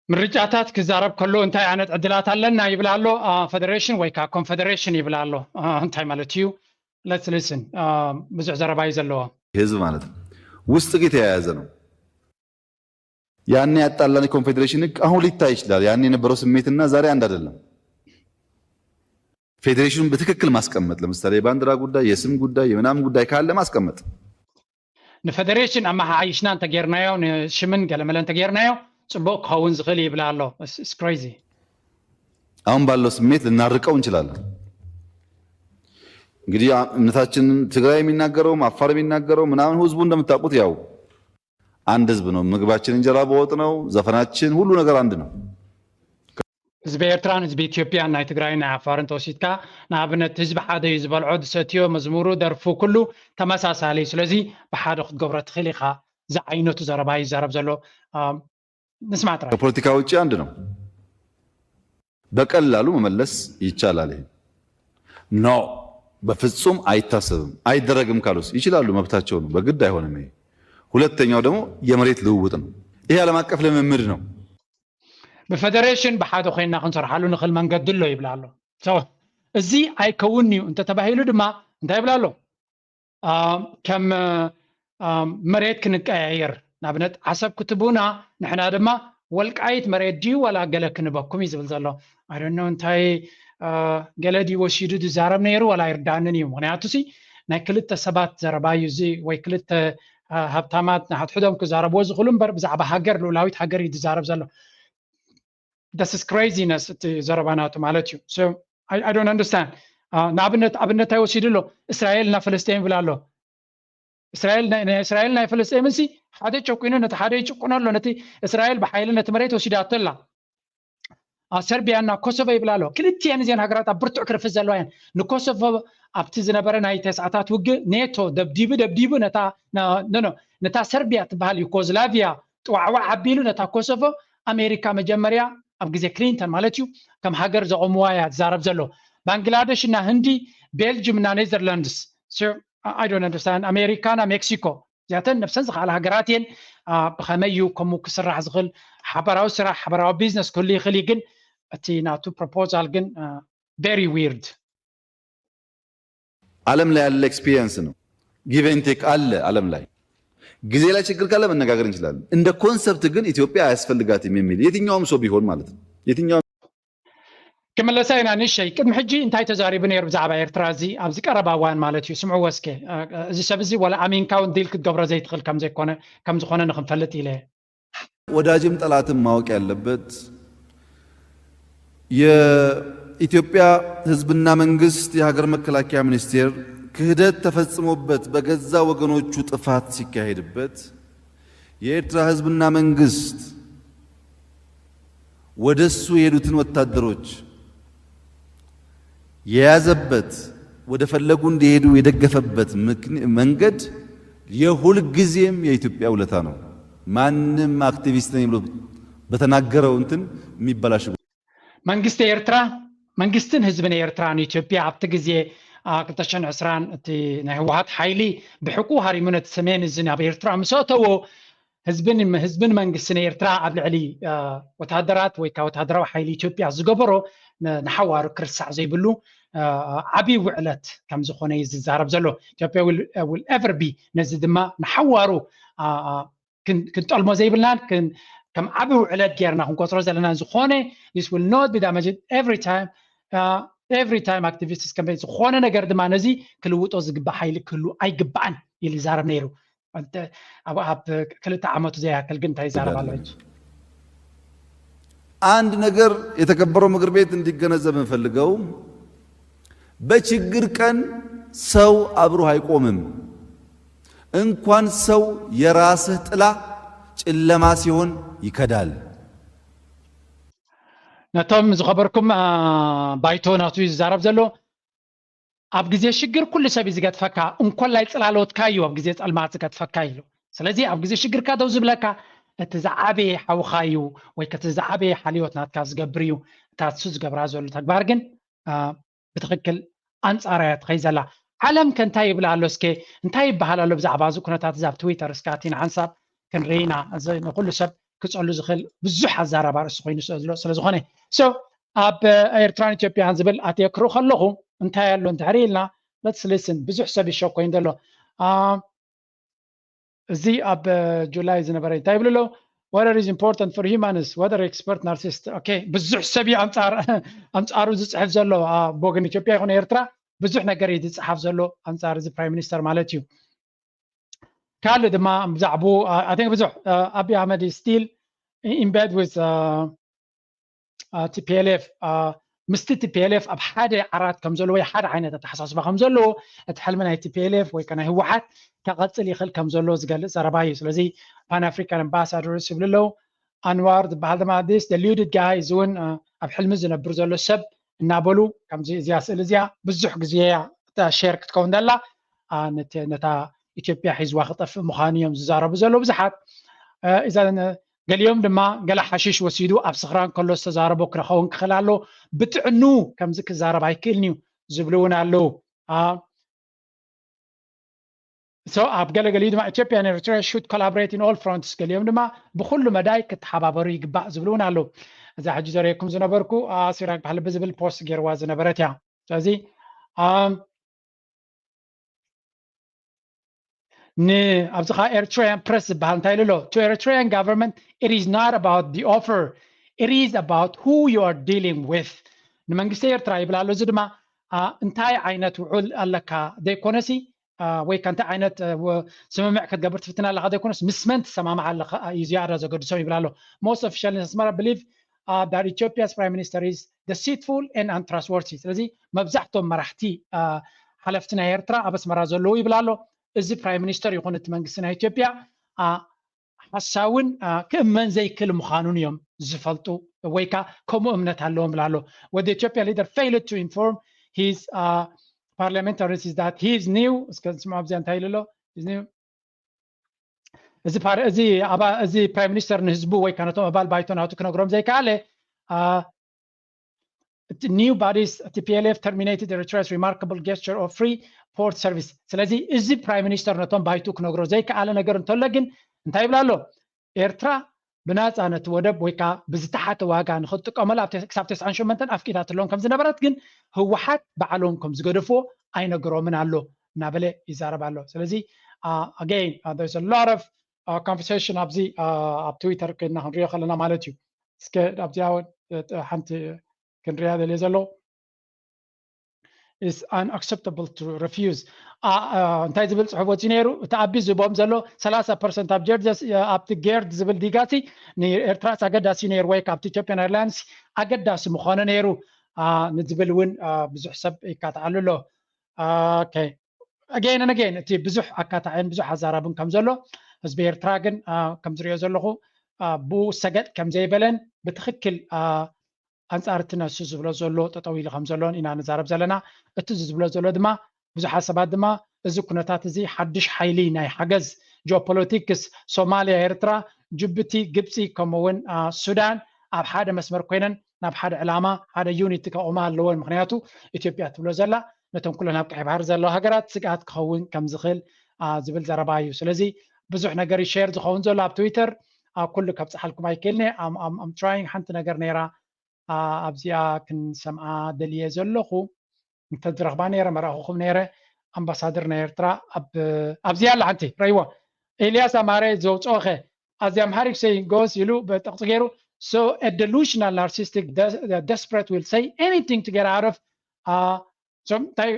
ምርጫታት ክዛረብ ከሎ እንታይ ዓይነት ዕድላት ኣለና ይብል ኣሎ። ፌዴሬሽን ወይ ከዓ ኮንፌዴሬሽን ይብል ኣሎ። እንታይ ማለት እዩ? Let's listen። ብዙሕ ዘረባ እዩ ዘለዎ። ህዝብ ማለት ነው። ውስጥ ግን የተያያዘ ነው። ያኔ ያጣላን የኮንፌዴሬሽን ህግ አሁን ሊታይ ይችላል። ያኔ የነበረው ስሜትና ዛሬ አንድ አይደለም። ፌዴሬሽኑን በትክክል ማስቀመጥ፣ ለምሳሌ የባንዲራ ጉዳይ፣ የስም ጉዳይ፣ የምናምን ጉዳይ ካለ ማስቀመጥ። ንፌዴሬሽን ኣመሓይሽና እንተጌርናዮ፣ ንሽምን ገለመለ እንተጌርናዮ ጽቡቕ ክኸውን ዝኽእል ይብል ኣሎ። It's crazy። አሁን ባለው ስሜት ልናርቀው እንችላለን። እንግዲህ እምነታችንን ትግራይ የሚናገረውም አፋር የሚናገረው ምናምን ህዝቡ እንደምታውቁት ያው አንድ ህዝብ ነው። ምግባችን እንጀራ በወጥ ነው። ዘፈናችን፣ ሁሉ ነገር አንድ ነው። ህዝቢ ኤርትራን ህዝቢ ኢትዮጵያን ናይ ትግራይን ናይ ዓፋርን ተወሲድካ፣ ንኣብነት ህዝቢ ሓደ እዩ ዝበልዖ፣ ዝሰትዮ፣ መዝሙሩ፣ ደርፉ ኩሉ ተመሳሳሊ እዩ። ስለዚ ብሓደ ክትገብሮ ትኽእል ኢኻ ዝዓይነቱ ዘረባ ይዛረብ ዘሎ። ንስማዕ ጥራይ። ከፖለቲካ ውጭ አንድ ነው። በቀላሉ መመለስ ይቻላል። ይሄ ኖ በፍጹም አይታሰብም አይደረግም ካሉስ ይችላሉ፣ መብታቸው ነው። በግድ አይሆንም። ይሄ ሁለተኛው ደግሞ የመሬት ልውውጥ ነው። ይሄ ዓለም አቀፍ ልምምድ ነው። ብፌዴሬሽን ብሓደ ኮይና ክንሰርሓሉ ንኽእል መንገዲ ኣሎ ይብል ኣሎ። እዚ ኣይከውን እዩ እንተተባሂሉ ድማ እንታይ ይብል ኣሎ? ከም መሬት ክንቀያየር፣ ንኣብነት ዓሰብ ክትቡና፣ ንሕና ድማ ወልቃይት መሬት ድዩ ዋላ ገለ ክንበኩም እዩ ዝብል ዘሎ። I don't know እንታይ ገለ ድዩ ወሲዱ ዝዛረብ ነይሩ ዋላ ኣይርዳንን እዩ። ምክንያቱ ሲ ናይ ክልተ ሰባት ዘረባ እዩ እዚ፣ ወይ ክልተ ሃብታማት ንሓድሕዶም ክዛረብዎ ዝኽእሉ እምበር፣ ብዛዕባ ሃገር፣ ልኡላዊት ሃገር እዩ ዝዛረብ ዘሎ። This is craziness፣ እቲ ዘረባ ናቱ ማለት እዩ። So I don't understand። ንኣብነት ኣብነት እንታይ ወሲዱ ኣሎ? እስራኤል እና ፍልስጤም ይብል ኣሎ። እስራኤል ናይ እስራኤል ናይ ፍልስጤምን ሲ ሓደ ጨቁኑ ነቲ ሓደ ይጭቁኖ ኣሎ። ነቲ እስራኤል ብሓይሊ ነቲ መሬት ወሲዳቶ ኣላ። ሰርቢያ እና ኮሶቮ ይብል ኣሎ። ክልቲኤን እዚን ሃገራት ኣብ ብርቱዕ ክርፍስ ዘለዋ እየን። ንኮሶቮ ኣብቲ ዝነበረ ናይ ተስዓታት ውግእ ኔቶ ደብዲቡ ደብዲቡ ነታ ነታ ሰርቢያ ትበሃል ዩጎዝላቪያ ጥዋዕዋዕ ኣቢሉ ነታ ኮሶቮ ኣሜሪካ መጀመርያ ኣብ ግዜ ክሊንተን ማለት እዩ ከም ሃገር ዘቆምዋ እያ ዝዛረብ ዘሎ። ባንግላደሽ እና ህንዲ፣ ቤልጅም እና ኔዘርላንድስ። I don't understand። ኣሜሪካ እና ሜክሲኮ እዚኣተን ነብሰን ዝኸኣላ ሃገራት እየን። ብኸመይ እዩ ከምኡ ክስራሕ ዝኽእል? ሓበራዊ ስራሕ፣ ሓበራዊ ቢዝነስ ክህሉ ይኽእል እዩ፣ ግን እቲ ናቱ ፕሮፖዛል ግን very weird። ዓለም ላይ ያለ ኤክስፒሪየንስ ነው። ጊቭ ኤንድ ቴክ አለ ዓለም ላይ። ጊዜ ላይ ችግር ካለ መነጋገር እንችላለን። እንደ ኮንሰፕት ግን ኢትዮጵያ አያስፈልጋትም የሚል የትኛውም ሰው ቢሆን ማለት ነው። የትኛውም ክመለሳ ኢና ንሸይ። ቅድሚ ሕጂ እንታይ ተዛሪቡ ነይሩ ብዛዕባ ኤርትራ? እዚ ኣብዚ ቀረባ እዋን ማለት እዩ። ስምዕዎ እስከ። እዚ ሰብ እዚ ዋላ ኣሚንካ እውን ዲል ክትገብሮ ዘይትኽእል ከምዘይኮነ ከምዝኾነ ንክንፈልጥ ኢለ። ወዳጅም ጠላትም ማወቅ ያለበት የኢትዮጵያ ህዝብና መንግስት የሀገር መከላከያ ሚኒስቴር ክህደት ተፈጽሞበት በገዛ ወገኖቹ ጥፋት ሲካሄድበት የኤርትራ ህዝብና መንግስት ወደሱ የሄዱትን ወታደሮች የያዘበት ወደ ፈለጉ እንዲሄዱ የደገፈበት መንገድ የሁል ጊዜም የኢትዮጵያ ውለታ ነው። ማንም አክቲቪስት ነኝ ብሎ በተናገረው እንትን የሚበላሽ መንግስቲ ኤርትራ መንግስትን ህዝብን ኤርትራን ኢትዮጵያ ኣብቲ ግዜ ክልተ ሽሕን ዕስራን እቲ ናይ ህወሓት ሓይሊ ብሕቁ ሃሪሙ ነቲ ሰሜን እዚ ናብ ኤርትራ ምስ ኣተዎ ህዝብን ህዝብን መንግስትን ኤርትራ ኣብ ልዕሊ ወታደራት ወይ ከዓ ወታደራዊ ሓይሊ ኢትዮጵያ ዝገበሮ ንሓዋሩ ክርሳዕ ዘይብሉ ዓብዪ ውዕለት ከም ዝኾነ እዩ ዝዛረብ ዘሎ። ኢትዮጵያ will ever be ነዚ ድማ ንሓዋሩ ክንጠልሞ ዘይብልናን ከም ዓቢ ውዕለት ጌርና ክንቆጽሮ ዘለና ዝኾነ this will not be damaged every time every time activists campaign ዝኾነ ነገር ድማ ነዚ ክልውጦ ዝግባእ ሓይሊ ክህሉ ኣይግባእን ኢሉ ይዛረብ ነይሩ። ኣብ ክልተ ዓመቱ ዘይኣክል ግን እንታይ ይዛረብ ኣሎ? አንድ ነገር የተከበረው ምክር ቤት እንዲገነዘብ የምፈልገው በችግር ቀን ሰው አብሮህ አይቆምም። እንኳን ሰው የራስህ ጥላ ጨለማ ሲሆን ይከዳል። ነቶም ዝኸበርኩም ባይቶ ናቱ ዝዛረብ ዘሎ ኣብ ግዜ ሽግር ኩሉ ሰብ እዩ ዝገድፈካ፣ እንኮላይ ጽላሎትካ እዩ ኣብ ግዜ ጸልማት ዝገድፈካ ኢሉ። ስለዚ ኣብ ግዜ ሽግርካ ደው ዝብለካ እቲ ዝዓበየ ሓውኻ እዩ ወይ ከቲ ዝዓበየ ሓልዮት ናትካ ዝገብር እዩ። እታ እሱ ዝገብራ ዘሎ ተግባር ግን ብትኽክል ኣንጻራ እያ ትኸይ ዘላ። ዓለም ከ እንታይ ይብላ ኣሎ? እስከ እንታይ ይበሃል ኣሎ ብዛዕባ እዚ ኩነታት እዚ ኣብ ትዊተር? እስካቲ ንሓንሳብ ክንርኢ ኢና። እዚ ንኹሉ ሰብ ክጸሉ ዝኽእል ብዙሕ ኣዛራቢ ኣርእስቲ ኮይኑ ስለ ዝኾነ so ኣብ ኤርትራን ኢትዮጵያን ዝብል ኣትየ ክርኢ ከለኹ እንታይ ኣሎ እንድሕሪ ኢልና let's listen። ብዙሕ ሰብ ይሸኮ እዩ ዘሎ። እዚ ኣብ ጁላይ ዝነበረ እንታይ ይብሉ ኣለዉ? Water is important for humans, water expert narcissist. Okay፣ ብዙሕ ሰብ እዩ ኣንጻር ኣንጻሩ ዝጽሕፍ ዘሎ ኣብ ወገን ኢትዮጵያ ይኹን ኤርትራ ብዙሕ ነገር እዩ ዝጽሓፍ ዘሎ ኣንጻር እዚ ፕራይም ሚኒስተር ማለት እዩ። ካልእ ድማ ብዛዕቡ ኣይ ቲንክ ብዙሕ ኣቢ ኣህመድ still in bed with ቲፒኤልኤፍ ምስቲ ቲፒኤልኤፍ ኣብ ሓደ ዓራት ከም ዘለዎ ወይ ሓደ ዓይነት ኣተሓሳስባ ከም ዘለዎ እቲ ሕልሚ ናይ ቲፒኤልኤፍ ወይ ናይ ህወሓት ከቐፅል ይኽእል ከም ዘሎ ዝገልፅ ዘረባ እዩ። ስለዚ ፓን ኣፍሪካን ኣምባሳደርስ ይብሉ ኣለዉ። ኣንዋር ዝበሃል ድማ this deluded guy እዚ እውን ኣብ ሕልሚ ዝነብር ዘሎ ሰብ እናበሉ ከምዚ እዚኣ ስእሊ እዚኣ ብዙሕ ግዜ እያ ሸር ክትከውን ዘላ ነታ ኢትዮጵያ ሒዝዋ ክጠፍእ ምዃኑ እዮም ዝዛረቡ ዘለዉ ብዙሓት። እዛ ገሊኦም ድማ ገለ ሓሽሽ ወሲዱ ኣብ ስኽራን ከሎ ዝተዛረቦ ክረኸውን ክኽእል ኣሎ፣ ብጥዕኑ ከምዚ ክዛረብ ኣይክእልን እዩ ዝብሉ እውን ኣለዉ። so ኣብ ገለገሊኡ ድማ ኢትዮጵያ ኤርትራ should collaborate in all fronts፣ ገሊኦም ድማ ብኩሉ መዳይ ክተሓባበሩ ይግባእ ዝብሉ እውን ኣለዉ። እዛ ሕጂ ዘርእየኩም ዝነበርኩ ሲራክ ባህልቢ ዝብል ፖስት ገይርዋ ዝነበረት እያ። ስለዚ ንኣብዚ ከዓ Eritrean Press ዝበሃል እንታይ ኢሉ ኣሎ? To Eritrean government, it is not about the offer, it is about who you are dealing with። ንመንግስቲ ኤርትራ ይብል ኣሎ። እዚ ድማ እንታይ ዓይነት ውዑል ኣለካ ዘይኮነሲ፣ ወይ ከ እንታይ ዓይነት ስምምዕ ክትገብር ትፍትን ኣለካ ዘይኮነስ፣ ምስ መን ትሰማማዕ ኣለካ እዩ ዝያዳ ዘገድሶም ይብል ኣሎ። Most officials in Asmara believe that Ethiopia's prime minister is deceitful and untrustworthy። ስለዚ መብዛሕቶም መራሕቲ ሓለፍቲ ናይ ኤርትራ ኣብ ኣስመራ ዘለዉ ይብል ኣሎ። እዚ ፕራይም ሚኒስተር ይኹን እቲ መንግስቲ ናይ ኢትዮጵያ ሓሳውን ክእመን ዘይክእል ምዃኑን እዮም ዝፈልጡ፣ ወይ ከዓ ከምኡ እምነት ኣለዎም ይብል ኣሎ። What the Ethiopian leader failed to inform his parliamentarians is that he is new። እስከ ንስምዖ ኣብዚኣ እንታይ ኢሉ ኣሎ? እዚ እዚ ፓር- እዚ ኣባ- እዚ ፕራይም ሚኒስተር ንህዝቡ ወይ ከዓ ነቶም ኣባል ባይቶ ናቱ ክነግሮም ዘይከኣለ፣ new bodies, T P L F terminated Eritrea's remarkable gesture of free port service። ስለዚ እዚ ፕራይም ሚኒስተር ነቶም ባይቱ ክነግሮ ዘይከኣለ ነገር እንተሎ ግን እንታይ ይብል ኣሎ? ኤርትራ ብናፃ ነቲ ወደብ ወይ ከዓ ብዝተሓተ ዋጋ ንክትጥቀመሉ ክሳብ ተስዓን ሸሞንተን ኣፍቂዳትሎም ከም ዝነበረት ግን ህወሓት ባዕሎም ከም ዝገደፍዎ ኣይነግሮምን ኣሎ እናበለ ይዛረብ ኣሎ። ስለዚ again, there's a lot of conversation ኣብዚ ኣብ ትዊተር ኮይና ክንሪኦ ከለና ማለት እዩ። እስከ ኣብዚኣ ሓንቲ ክንሪያ ደልየ ዘሎ is unacceptable to refuse። እንታይ ዝብል ፅሑፍ ወፂኡ ነይሩ? እቲ ኣቢ ዝቦም ዘሎ ሰላሳ ፐርሰንት ኣብ ጀርጀስ ኣብቲ ጌርድ ዝብል ዲጋሲ ንኤርትራስ ኣገዳሲ ነይሩ ወይ ካብቲ ኢትዮጵያን ኤርላይንስ ኣገዳሲ ምኾነ ነይሩ ንዝብል እውን ብዙሕ ሰብ ይካትዓሉ ኣሎ። Again and again እቲ ብዙሕ ኣካታዕን ብዙሕ ኣዛራብን ከም ዘሎ ህዝቢ ኤርትራ ግን ከም ዝሪኦ ዘለኹ ብኡ ሰገጥ ከም ዘይበለን ብትኽክል ኣንጻር እቲ ነሱ ዝብሎ ዘሎ ጠጠው ኢሉ ከም ዘሎን ኢና ንዛረብ ዘለና። እቲ ዝብሎ ዘሎ ድማ ብዙሓት ሰባት ድማ እዚ ኩነታት እዚ ሓድሽ ሓይሊ ናይ ሓገዝ ጂኦፖለቲክስ ሶማልያ፣ ኤርትራ፣ ጅቡቲ፣ ግብፂ ከምኡውን ሱዳን ኣብ ሓደ መስመር ኮይነን ናብ ሓደ ዕላማ ሓደ ዩኒቲ ከቑማ ኣለወን። ምክንያቱ ኢትዮጵያ ትብሎ ዘላ ነቶም ኩለን ኣብ ቀይ ባህር ዘለዋ ሃገራት ስግኣት ክኸውን ከም ዝኽእል ዝብል ዘረባ እዩ። ስለዚ ብዙሕ ነገር ዩ ሼር ዝኸውን ዘሎ ኣብ ትዊተር። ኩሉ ከብፅሓልኩም ኣይክእልን እየ። I'm trying ሓንቲ ነገር ነይራ ኣብዚኣ ክንሰምዓ ደልየ ዘለኹ እንተዝረኽባ ነይረ መራእኹኹም ነይረ። ኣምባሳደር ናይ ኤርትራ ኣብዚኣ ኣላ ሓንቲ ረይዎ ኤልያስ ኣማረ ዘውፅኦኸ ኣዚ ኣምሃሪክ ሰይ ጎስ ኢሉ ብጠቕፂ ገይሩ so a delusional narcissistic desperate will say anything to get out of እንታይ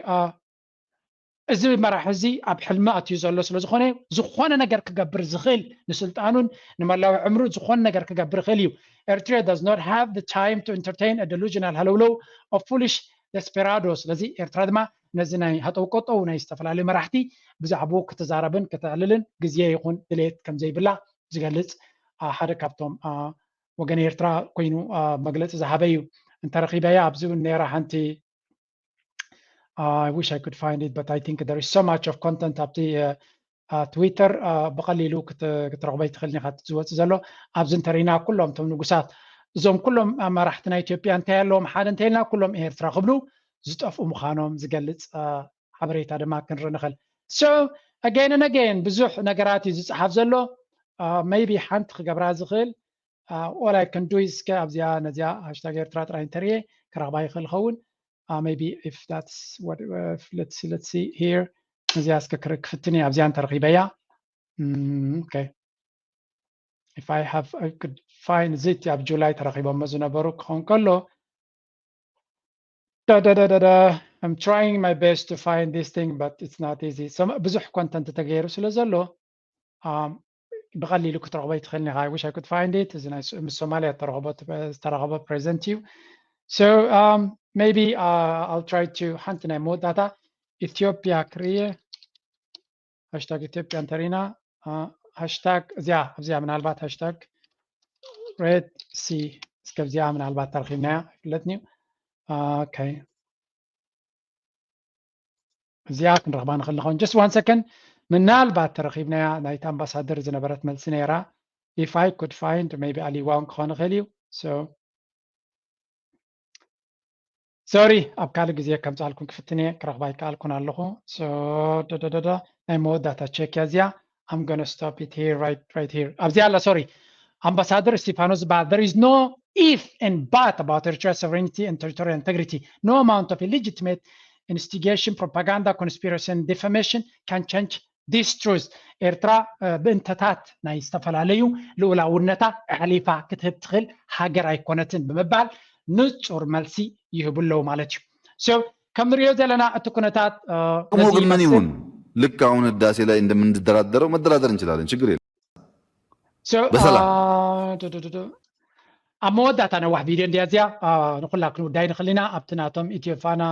እዚ መራሒ እዚ ኣብ ሕልሚ ኣትዩ ዘሎ ስለ ዝኾነ ዝኾነ ነገር ክገብር ዝኽእል ንስልጣኑን ንመላዊ ዕምሩ ዝኾነ ነገር ክገብር ይኽእል እዩ። Eritrea does not have the time to entertain a delusional ሃለውለው of foolish desperado። ስለዚ ኤርትራ ድማ ነዚ ናይ ሃጠው ቀጠው ናይ ዝተፈላለዩ መራሕቲ ብዛዕባኡ ክትዛረብን ክተዕልልን ግዜ ይኹን ድሌት ከም ዘይብላ ዝገልጽ ሓደ ካብቶም ወገን ኤርትራ ኮይኑ መግለጺ ዝሃበ እዩ። እንተረኺበያ ኣብዚ እውን ነይራ ሓንቲ I wish I could find it, but I think there is so much of content ኣብቲ ትዊተር ብቐሊሉ ክትረኽቦ ይትኽእል ኢኻ። ዝወፅእ ዘሎ ኣብዚ እንተሪና ኩሎም እቶም ንጉሳት እዞም ኩሎም መራሕቲ ናይ ኢትዮጵያ እንታይ ኣለዎም ሓደ እንተኢልና ኩሎም ኤርትራ ክብሉ ዝጠፍኡ ምዃኖም ዝገልፅ ሓበሬታ ድማ ክንርኢ ንኽእል። So again and again ብዙሕ ነገራት እዩ ዝፀሓፍ ዘሎ። Maybe ሓንቲ ክገብራ ዝኽእል all I can do is እስከ ኣብዚኣ ነዚኣ ሃሽታግ ኤርትራ ጥራይ እንተርእየ ክረኽባ ይኽእል ይኸውን። Maybe if that's what let's see, let's see here. እዚኣ እስከ ክፍትን ኣብዚኣ እንተረኺበያ okay if I have I could find እዚ ኣብ ጁላይ ተረኺቦሞ ዝነበሩ ክኸውን ከሎ I'm trying my best to find this thing, but it's not easy. ብዙሕ ኮንተንት ተገይሩ ስለ ዘሎ ብቐሊሉ ክትረኽቦ ይትኽእልን ኢኻ። I wish I could find it። እዚ ናይ ምስ ሶማልያ ዝተረኸቦ ፕሬዘንት እዩ። So maybe I'll try to ሓንቲ ናይ መወዳእታ ኢትዮጵያ ክርእየ ሃሽታግ ኢትዮጵያ እንተሪና ሃሽታግ እዚኣ ኣብዚኣ ምናልባት ሃሽታግ ሬድ ሲ እስከ ኣብዚኣ ምናልባት ተረኺብናያ ኣይፍለጥን እዩ። Okay እዚኣ ክንረኽባ ንኽእል ንኸውን just one second ምናልባት ተረኺብናያ ናይቲ ኣምባሳደር ዝነበረት መልሲ ነይራ። If I could find maybe ኣሊዋውን ክኾን ይኽእል እዩ። So ሶሪ ኣብ ካልእ ግዜ ከምፅኣልኩም ክፍትን እየ ክረኽባ ይከኣልኩን ኣለኹ። So ደደደደ ናይ መወዳእታ ቸክ እያ እዚኣ። I'm gonna stop it here, right, right here ኣብዚኣ ኣላ። ሶሪ ኣምባሳደር እስቲፋኖስ ዝበሃል there is no if and but about Eritrea's sovereignty and territorial integrity. No amount of illegitimate instigation, propaganda, conspiracy and defamation can change this truth ኤርትራ ብእንተታት ናይ ዝተፈላለዩ ልኡላውነታ ኣሕሊፋ ክትህብ ትኽእል ሃገር ኣይኮነትን ብምባል ንጹር መልሲ ይህቡ ኣለዉ ማለት እዩ። So ከም ንሪኦ ዘለና እቲ ኩነታት ከምኡ ግን መን ይሁን ልክ አሁን ህዳሴ ላይ እንደምንደራደረው መደራደር እንችላለን። ችግር የለም። በሰላም ኣብ መወዳእታ ነዋሕ ቪድዮ እንዲያ እዚኣ ንኩላ ክንውዳይ ንኽእል ኢና። ኣብቲ ናቶም ኢትዮ ፋና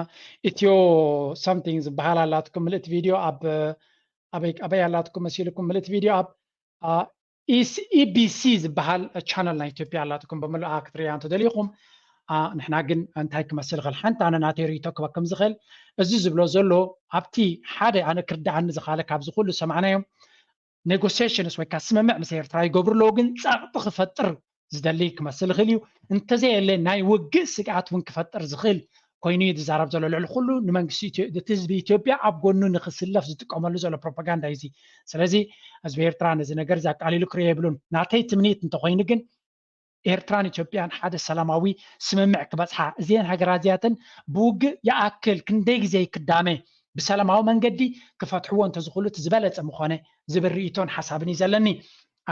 ኢትዮ something ዝበሃል ኣላትኩም ምልእቲ ቪድዮ ኣብ ኣበይ ኣበይ ኣላትኩም መሲልኩም ምልእቲ ቪድዮ ኣብ ኢቢሲ ዝበሃል ቻነል ናይ ኢትዮጵያ ኣላትኩም ብምልኣ ክትርእያ እንተደሊኹም። ንሕና ግን እንታይ ክመስል ይኽእል ሓንቲ ኣነ ናተይ ርእይቶ ክበኩም ዝኽእል እዚ ዝብሎ ዘሎ ኣብቲ ሓደ ኣነ ክርድኣኒ ዝኻለ ካብዚ ኩሉ ሰማዕናዮም ኔጎሲሽንስ ወይ ከዓ ስምምዕ ምስ ኤርትራ ይገብሩ ኣለዉ ግን ፃቕጢ ክፈጥር ዝደሊ ክመስል ይኽእል እዩ። እንተዘየለ ናይ ውግእ ስግኣት እውን ክፈጥር ዝኽእል ኮይኑ እዩ ዝዛረብ ዘሎ። ልዕሊ ኩሉ ንመንግስቲ እቲ ህዝቢ ኢትዮጵያ ኣብ ጎኑ ንክስለፍ ዝጥቀመሉ ዘሎ ፕሮፓጋንዳ እዩ እዚ። ስለዚ ህዝቢ ኤርትራ ነዚ ነገር እዚ ኣቃሊሉ ክርዮ የብሉን። ናተይ ትምኒት እንተኮይኑ ግን ኤርትራን ኢትዮጵያን ሓደ ሰላማዊ ስምምዕ ክበፅሓ እዚአን ሃገራት እዚኣተን ብውግእ ይኣክል ክንደይ ግዜ ክዳመ ብሰላማዊ መንገዲ ክፈትሕዎ እንተዝኽእሉ እቲ ዝበለፀ ምኾነ ዝብል ርእይቶን ሓሳብን እዩ ዘለኒ።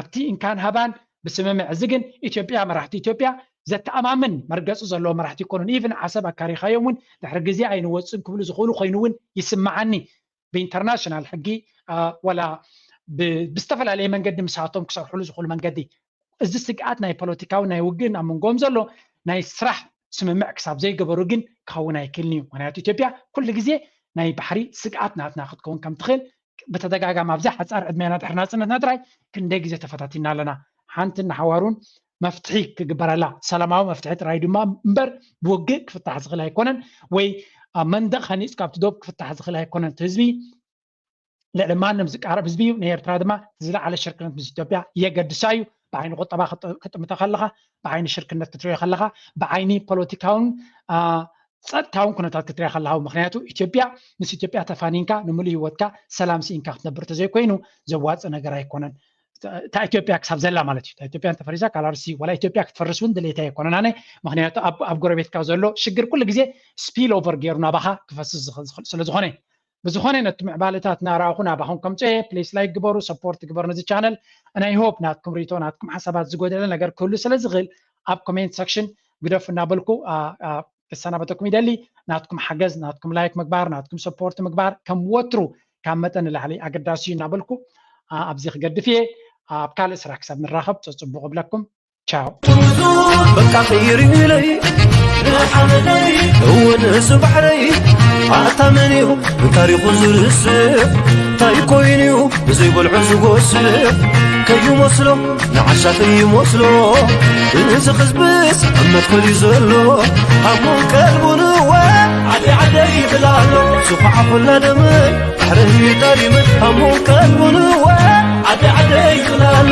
ኣብቲ እንካን ሃባን ብስምምዕ እዚ ግን ኢትዮጵያ መራሕቲ ኢትዮጵያ ዘተኣማምን መርገፂ ዘለዎ መራሕቲ ይኮኑን። ኢቭን ዓሰብ ኣካሪኻዮም እውን ድሕሪ ግዜ ኣይንወፅን ክብሉ ዝኽእሉ ኮይኑ እውን ይስምዓኒ። ብኢንተርናሽናል ሕጊ ወላ ብዝተፈላለየ መንገዲ ምሳቶም ክሰርሕሉ ዝኽእሉ መንገዲ እዚ ስግኣት ናይ ፖለቲካዊ ናይ ውግእን ኣብ መንጎም ዘሎ ናይ ስራሕ ስምምዕ ክሳብ ዘይገበሩ ግን ክኸውን ኣይክእልን እዩ። ምክንያቱ ኢትዮጵያ ኩሉ ግዜ ናይ ባሕሪ ስግኣት ናትና ክትከውን ከም ትኽእል ብተደጋጋሚ ኣብዛ ሓፃር ዕድሜና ድሕሪ ናፅነትና ጥራይ ክንደይ ግዜ ተፈታቲና ኣለና። ሓንቲ ንሓዋሩን መፍትሒ ክግበረላ ሰላማዊ መፍትሒ ጥራይ ድማ እምበር ብውግእ ክፍታሕ ዝኽእል ኣይኮነን ወይ ኣብ መንደቕ ሃኒፅካ ኣብቲ ዶብ ክፍታሕ ዝኽእል ኣይኮነን። እቲ ህዝቢ ልዕሊ ማንም ዝቃረብ ህዝቢ እዩ። ንኤርትራ ድማ ዝለዓለ ሽርክነት ምስ ኢትዮጵያ የገድሳ እዩ። ብዓይኒ ቁጠባ ክጥምቶ ከለኻ፣ ብዓይኒ ሽርክነት ክትሪኦ ከለኻ፣ ብዓይኒ ፖለቲካውን ፀጥታውን ኩነታት ክትሪኦ ከለኻ፣ ምክንያቱ ኢትዮጵያ ምስ ኢትዮጵያ ተፋኒንካ ንምሉእ ህይወትካ ሰላም ስኢንካ ክትነብር ተዘይኮይኑ ዘዋፅእ ነገር ኣይኮነን። እታ ኢትዮጵያ ክሳብ ዘላ ማለት እዩ። እታ ኢትዮጵያ እንተፈሪሳ ካላርሲ ዋላ ኢትዮጵያ ክትፈርስ እውን ድሌታ ኣይኮነን ኣነ። ምክንያቱ ኣብ ጎረቤትካ ዘሎ ሽግር ኩሉ ግዜ ስፒል ኦቨር ገይሩ ናባኻ ክፈስስ ዝኽእል ስለዝኾነ ብዝኾነ ነቲ ምዕባለታት እናረኣኹ ናባኹም ከምፅኦ እየ። ፕሊስ ላይክ ግበሩ፣ ሰፖርት ግበሩ ነዚ ቻነል። ናይ ሆፕ ናትኩም ሪቶ ናትኩም ሓሳባት ዝጎደለ ነገር ክህሉ ስለ ዝኽእል ኣብ ኮሜንት ሰክሽን ግደፉ እናበልኩ ክሰናበተኩም ይደሊ። ናትኩም ሓገዝ፣ ናትኩም ላይክ ምግባር፣ ናትኩም ሰፖርት ምግባር ከም ወትሩ ካብ መጠን ንላዕሊ ኣገዳሲ እዩ እናበልኩ ኣብዚ ክገድፍ እየ። ኣብ ካልእ ስራሕ ክሳብ ንራኸብ ፀፅቡቕ እብለኩም። ቻው። በቃ ቀይርለይ ንሓመደይ እውን እዚ ባሕረይ ኣታ መን እዩ ንታሪኹ ዝርስዕ እንታይ ኮይኑ እዩ ብዘይበልዑ ዝጎስዕ ከይመስሎ ንዓሻ ከይመስሎ እዚ ህዝብስ ኣብ መትከል እዩ ዘሎ ሃሙን ቀልቡን ወ ዓደይ ዓደይ ይብል ኣሎ ዝኹዓ ኩላ ደመይ ባሕረይ ጠሊመ ሃሙን ቀልቡን ወ ዓደይ ዓደይ ይብል ኣሎ